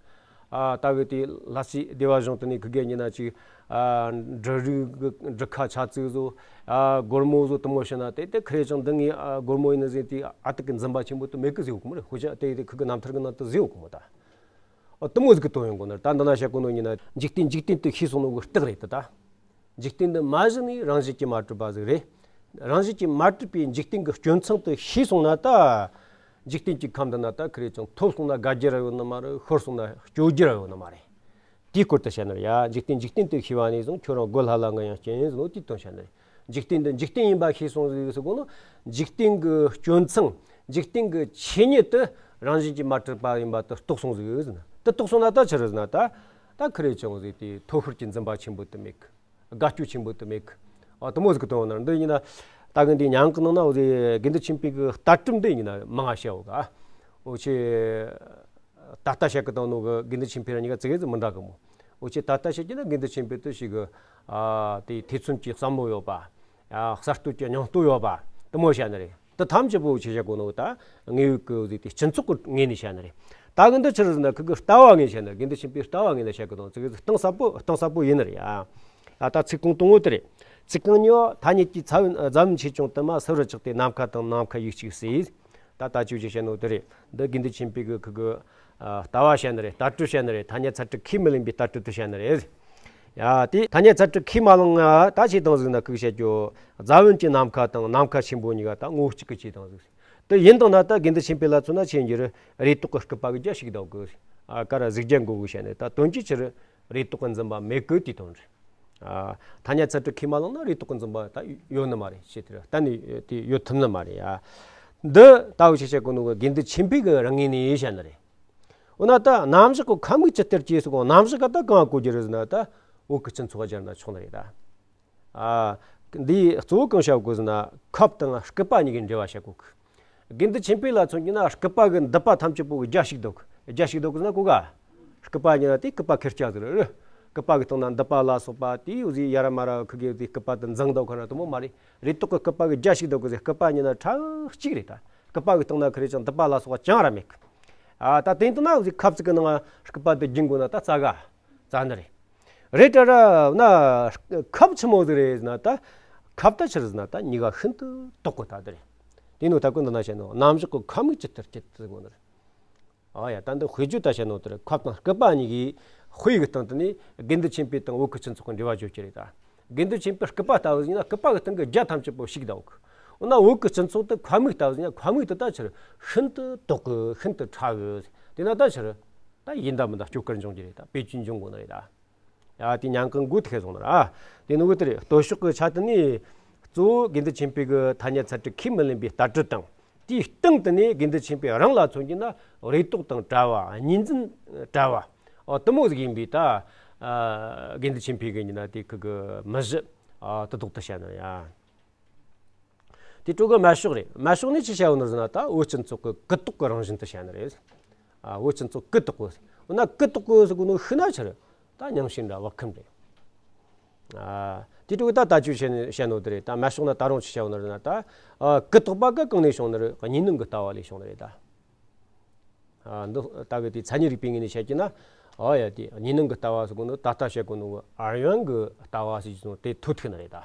ཨ་ད་གི་དེ་ལྷ་སའི་སྡེ་བ་གཞུང་དུ་ནས་ཁི་གེ་ཉི་ན་ཅིག་ཨ་འབྲུ་རིགས་གི་འབྲུ་ཁ་ཆ་ཙིག་བཟོ། ཨ་སྒོར་མོ་བཟོ་དུ་མོ་ཤི་ན་དེ་དེ་ཁི་རེ་ཅང་འདི་ངའི་ཨ་སྒོར་མོ་ཡིན་ན་ཟེར་དེ་ཨ་ཏི་གི་འཛིན་པ་ཆེན་པོ་དུ་མེད་གི་ཟེར་གོ་མོ་རེད། ཧུ་ཅག་དེ་དེ་ཁི་གི་རྣམ་ཐར་གི་ནང་དུ་ཟེར་གོ་མོ་ད། ཨོ་དུ་མོ་ཟིག་གི་དོན་ཡོང་གོ་ནར་ད་འདི་ན་བཤད་གོ་ནོ་ཉི་ན་འཇིག་རྟེན་འཇིག་རྟེན་དུ་ཤེས་སོང་ནོ་གི་རྟགས་རེད་དེ་ད། འཇིག་རྟེན་འདི་མ་གཞི་ནས་རང་བཞིན་གྱིས་མ་གྲུབ་པ་ཟིག་རེད། རང་བཞིན་གྱིས་མ་གྲུབ་པའི་འཇིག་རྟེན་གྱི་སྐྱོན་མཚང་དུ་ཤེས་སོང་ན་ད། འཇིག་རྟེན་གྱི་ཁམས་འདི་ན་ད་ཁི་རེ་ཅང་ཐོབ་སོང་ན་དགའ་རྒྱུ་ར་ཡོད་ནི་མ་རེད། ཤོར་སོང་ན་སྐྱོ་རྒྱུ་ར་ཡོད་ནི་མ་རེད། དེའི་སྐོར་དུ་བཤད་ནི་རེད་ཡ། འཇིག་རྟེན་འཇིག་རྟེན་དུ་ཤེས་པ་ནས་བཟུང་ཁྱོད་རང་སྒོ་ལྷ་ལ་ང་ཡང་སྐྱོན་ཡིན་ཟེར་ནོ་དེའི་དོན་བཤད་ནི་རེད། འཇིག་རྟེན་འདི་འཇིག་རྟེན་ཡིན་པ་ཤེས་སོང་ཟིག་ཟེར་གོ་ནོ། འཇིག་རྟེན་གྱི་སྐྱོན་མཚང་། འཇིག་རྟེན་གྱི་ཆོས་ཉིད་དུ་རང་བཞིན་གྱིས་མ་གྲུབ་པ་ཡིན་པ་དུ་རྟོགས་སོང་ཟིག་ཟེར་ན། དུ་རྟོགས་སོང་ན་ད་ཆི་རེད་ཟེར་ན་ད། ད་ཁི་རེ་ཅང་ཟིག་དེ་ཐོབ་ཤོར་གྱི་འཛིན་པ་ཆེན་པོ་དུ་མེད་གི། དགའ་སྐྱོ་ཆེན་པོ་དུ་མེད་གི། ཨ་དུ་མོ་ཟིག་གི་དོན་ན་འདི་ཡིན་ན། ད་གི་འདི་ཉང་གི་ནང་ན་འོ་དེ་དགེ་འདུན་ཆོས་འཕེལ་གི་ལྟ་གྲུབ་འདི་ཡིན་ན་མང་ང་བཤད་འོ་ག། འོ་ཆེ། ད་ལྟ་བཤད་གི་དང་ནོ་གི་དགེ་འདུན་ཆོས་འཕེལ་ར་གཉིས་ཀ་ཙི་གེ་ཙི་མི་འདྲ་གི་མོ། འོ་ཆེ་ད་ལྟ་བཤད་ཀྱི་ན་དགེ་འདུན་ཆོས་འཕེལ་དུ་ཞིག་གི། ཨ་དེ་ཐེ་ཚོམ་གྱི་བསམ་བློ་ཡོད་པ། ཨ་གསར་གཏོད་ཀྱི་སྙིང་སྟོབས་ཡོད་པ། དུ་མོ་བཤད་ནི་རེད། དུ་ཐམས་ཅད་པོ་ཆེ་བཤད་གོ་ནོ་ད་དངོས་ཡོད་གི་འོ་དེ་སྤྱི་ཚོགས་གི་ངོས་ནས་བཤད་ནི་རེད། ད་གི་འདི་ཆི་རེད་ཟེར་ན་ཁི་གི་ལྟ་བ་ངོས་བཤད་ནི་རེད། དགེ་འདུན་ཆོས་འཕེལ་ལྟ་བ་ངོས་ནས་བཤད་གི་དང་ཙི་གེ་ཙི་གཏིང་ཟབ་པོ་གཏིང་ཟབ་པོ་ཡིན་ནི་རེད་ཡ། ཨ་ད་ཚིག་གོང་དང་པོ་དེ་རེད། ཚིག་རྐང་གཉིས་པ། ཐ་སྙད་ཀྱི་ཚ་བོན་རྫ་བོན་ཆེ་ཆུང་དུ་མ་སུ་རུ་ཆགས་ཏེ་ནམ་མཁའ་དང་ནམ་མཁའ་ཡིག་གཅིག་སྲིད། ད་ལྟ་ཅུ་ཅི་བཤད་ནོ་དེ་རེད། འདི་དགེ་འདུན་ཆོས་འཕེལ་གི་ཁི་གི་ཨ་ལྟ་བ་བཤད་ནི་རེད། ལྟ་གྲུབ་བཤད་ནི་རེད། ཐ་སྙད་ཚད་གྲུབ་ཁས་མི་ལེན་པའི་ལྟ་གྲུབ་དུ་བཤད་ནི་རེད། ཡ་དེ་ཐ་སྙད་ཚད་གྲུབ་ཁས་མ་བླངས་ང་ད་ཆེ་དང་ཟིག་ན་ཁི་གི་བཤད་རྒྱུ། རྫ་བོན་གྱི་ནམ་མཁའ་དང་ནམ་མཁའ་ཆེན་པོ་གཉིས་ཀ་ད་ངོ་བོ་གཅིག་གི་ཆེ་དང་ཟིག། དེ་ཡིན་དང་ན་ད་དགེ་འདུན་ཆོས་འཕེལ་ལ་མཚོན་ན་ཆེ་འགྱུར་རེ་དོགས་ཀྱི་རྐུབ་པ་གི་རྒྱ་ཞིག་ལྡོག་གི། ཨ་ཀ་ར་གཟུགས་རྒྱན་མགོ་གི་བཤད་ནི་ད་དོན་གྱི་ཕྱིར་རེ་དོགས་ཀྱི་འཛིན་པ་མེད་གི་དེ་དོན་རེད། ཨ་ཐ་སྙད་ཚད་གྲུབ་ཁས་མ་བླངས་ན་རེ་དོགས་ཀྱི་འཛིན་པ་ད་ཡོད་ནི་མ་རེད། ཞེས་དེར་གཏན་ནས་དེ་ཡོད་ཐུབ་ནི་མ་རེད་ཡ། འདི་ལྟ་བུ་ཞིག་བཤད་གོ་ནོ་གི་དགེ་འདུན་ཆོས་འཕེལ་གི་རང་ངོས་ནས་བཤད་ནི་རེད། འོ་ན་ད་རྣམ་གཞག་གི་ཁམས་ངེས་ཇི་ལྟར་སྐྱེ་ཟེར་གོ། རྣམ་གཞག་ག་ད་གང་གོ་རྒྱུ་རེད་ཟེར་ན་ད་བོད་ཀྱི་སྤྱི་ཚོགས་སྦྱར་ན་ཆོག་ནི་རེད་ད། ཨ་འདི་གཙོ་བོ་གང་བཤད་དགོས་ཟེར་ན་ཁབ་དང་རྐུབ་པ་གཉིས་ཀྱི་འབྲེལ་བ་བཤད་དགོས་གི། དགེ་འདུན་ཆོས་འཕེལ་ལ་མཚོན་གྱི་ན་རྐུབ་པ་གི་མདུད་པ་ཐམས་ཅད་པོ་གི་རྒྱ་ཞིག་འདུག། རྒྱ་ཞིག་འདུག་ཟེར་ན་གོ་ག། རྐུབ་པ་ཉིད་ལ་དེ་རྐུབ་པ་ཁེར་རྐྱང་ཟེར་རེད། རྐུབ་པ་གི་སྟེང་ན་མདུད་པ་ལ་སོགས་པ་དེ་འུ་ཟི་ཡ་ར་མ་ར་ཁུ་གེ་དེ་རྐུབ་པ་དེ་འཛིང་འདུག་ཁ་ན་དུ་མོ་མ་རེད། རེ་དོགས་གི་རྐུབ་པ་གི་རྒྱ་ཞིག་འདུག་གི་ཟེར། རྐུབ་པ་ཉིད་ན་ཕྲ་གཅིག་རེད་ད། རྐུབ་པ་གི་སྟེང་ན་ཁི་རེ་ཅང་མདུད་པ་ལ་སོགས་པ་ཅང་ར་མེད་གི། ཨ་ད་དེ་ཡིན་དུ་ན་འུ་ཟི་ཁབ་ཙིག་གི་ནང་རྐུབ་པ་དེ་རྒྱུན་དགོས་ན་ད་རྩ་ག་རྩ་ནི་རེད། རེད་དྲ་ར་ན་ཁབ་ཆི་མོ་ཟིག་རེད་ཟེར་ན་ད། ཁབ་ད་ཆི་རེད་ཟེར་ན་ད་གཉིས་ཀ་ཤིན་ཏུ་དོག་གི་ད་དེ་རེད། དེ་ནོ་ད་ཀུན་ཏུ་ན་བཤད་ནོ་རྣམ་གཞག་གི་ཁམས་ངེས་ཇི་ལྟར་སྐྱེ་ཟེར་གོ་ནི་རེད། ཨ་ཡ་ད་འདི་དཔེ་བརྗོད་ད་བཤད་ནོ་དེ་རེད། ཁབ་དང་རྐུབ་པ་གཉིས་ཀྱི་དཔེ་གི་སྟེང་དུ་ནི་དགེ་འདུན་ཆོས་འཕེལ་དང་བོད་ཀྱི་སྤྱི་ཚོགས་ཀྱི་འབྲེལ་བ་བརྗོད་ཀྱི་རེད་ད། དགེ་འདུན་ཆོས་འཕེལ་རྐུབ་པ་ལྟ་བུ་ཟིག་ན་རྐུབ་པ་གི་སྟེང་གི་རྒྱ་ཐམས་ཅད་པོ་ཞིག་འདུག། འོ་ན་བོད་ཀྱི་སྤྱི་ཚོགས་དེ་ཁམས་ངེས་ལྟ་བུ་ཟིག་ན་ཁམས་ངེས་དེ་ད་ཆི་རེད། ཤིན་ཏུ་དོག་གི། ཤིན་ཏུ་ཕྲ་གི། དེ་ན་ད་ཆི་རེད། ད་ཡིན་ད་མིན་ད་སྐྱོ་གར་འབྱུང་རྒྱུ་རེད་ད། བེད་སྤྱོད་འབྱུང་དགོས་ནི་རེད་ད། ཡ་དེ་ཉང་གི་མགོ་ཐེག་སོང་ན་ར། དེ་ནི་འུ་དེ་རེད། སྟོད་ཕྱོགས་ཀྱི་ཆ་དེ་ནི་གཙོ་བོ་དགེ་འདུན་ཆོས་འཕེལ་གྱི་ཐ་སྙད་ཚད་གྲུབ་ཁས་མི་ལེན་པའི་ལྟ་གྲུབ་དང་། དེའི་སྟེང་དུ་ནི་དགེ་འདུན་ཆོས་འཕེལ་རང་ལ་མཚོན་གྱི་ན་རེ་དོགས་དང་བྲལ་བ། གཉིས་འཛིན་བྲལ་བ། ཨོ་དུ་མོ་ཟིག་ཡིན་པའི་ད། ཨ་དགེ་འདུན་ཆོས་འཕེལ་གྱི་ཉིན་ན་དེ་ཁུ་གི་མི་གཞི་ཨ་དུ་དོག་ཏུ་བཤད་ན་ཡ། དེ་སྤྲོ་གི་མ་ཕྱོགས་རེད། མ་ཕྱོགས་ནི་ཅི་བྱ་བ་ནོར་ཟེར་ན་ད་བོད་སྤྱི་ཚོགས་ཀྱི་གུ་དོག་གི་རང་བཞིན་དུ་བཤད་ནི་རེད། ཨ་བོད་སྤྱི་ཚོགས་གུ་དོག་གི། འོ་ན་གུ་དོག་གི་ཟེར་གོ་ནོ་ཤི་ན་ཆི་རེད། ད་ཉམས་ཞིབ་འདྲ་བག་ཁུམ་རེད། ཨ་དེ་སྤྲོ་གི་ད་ད་ཅུ་བཤད་ནི་བཤད་ནོ་དེ་རེད། ད་མ་ཕྱོགས་ན་ད་རུང་ཅི་བྱ་བ་ནོར་ཟེར་ན་ད། ཨ་གུ་དོག་པ་གི་གང་ནས་བྱུང་ནི་རེད། གཉིས་སྣང་གི་ལྟ་བ་ལས་བྱུང་ནི་རེད་ད། ཨ་འདི་ལྟ་བུ་དེ་མཚན་ཉིད་རིག་པའི་ངོས་ནས་བཤད་ཀྱི་ན། ཨ་ཡ་དེ་གཉིས་སྣང་གི་ལྟ་བ་ཟེར་གོ་ནོ་ད་ལྟ་བཤད་གོ་ནོ་ཨར་ཡོན་གི་ལྟ་བ་ཟེར་གྱི་ནོ་དེ་ཐོ་ཐུག་ནི་རེད་ད།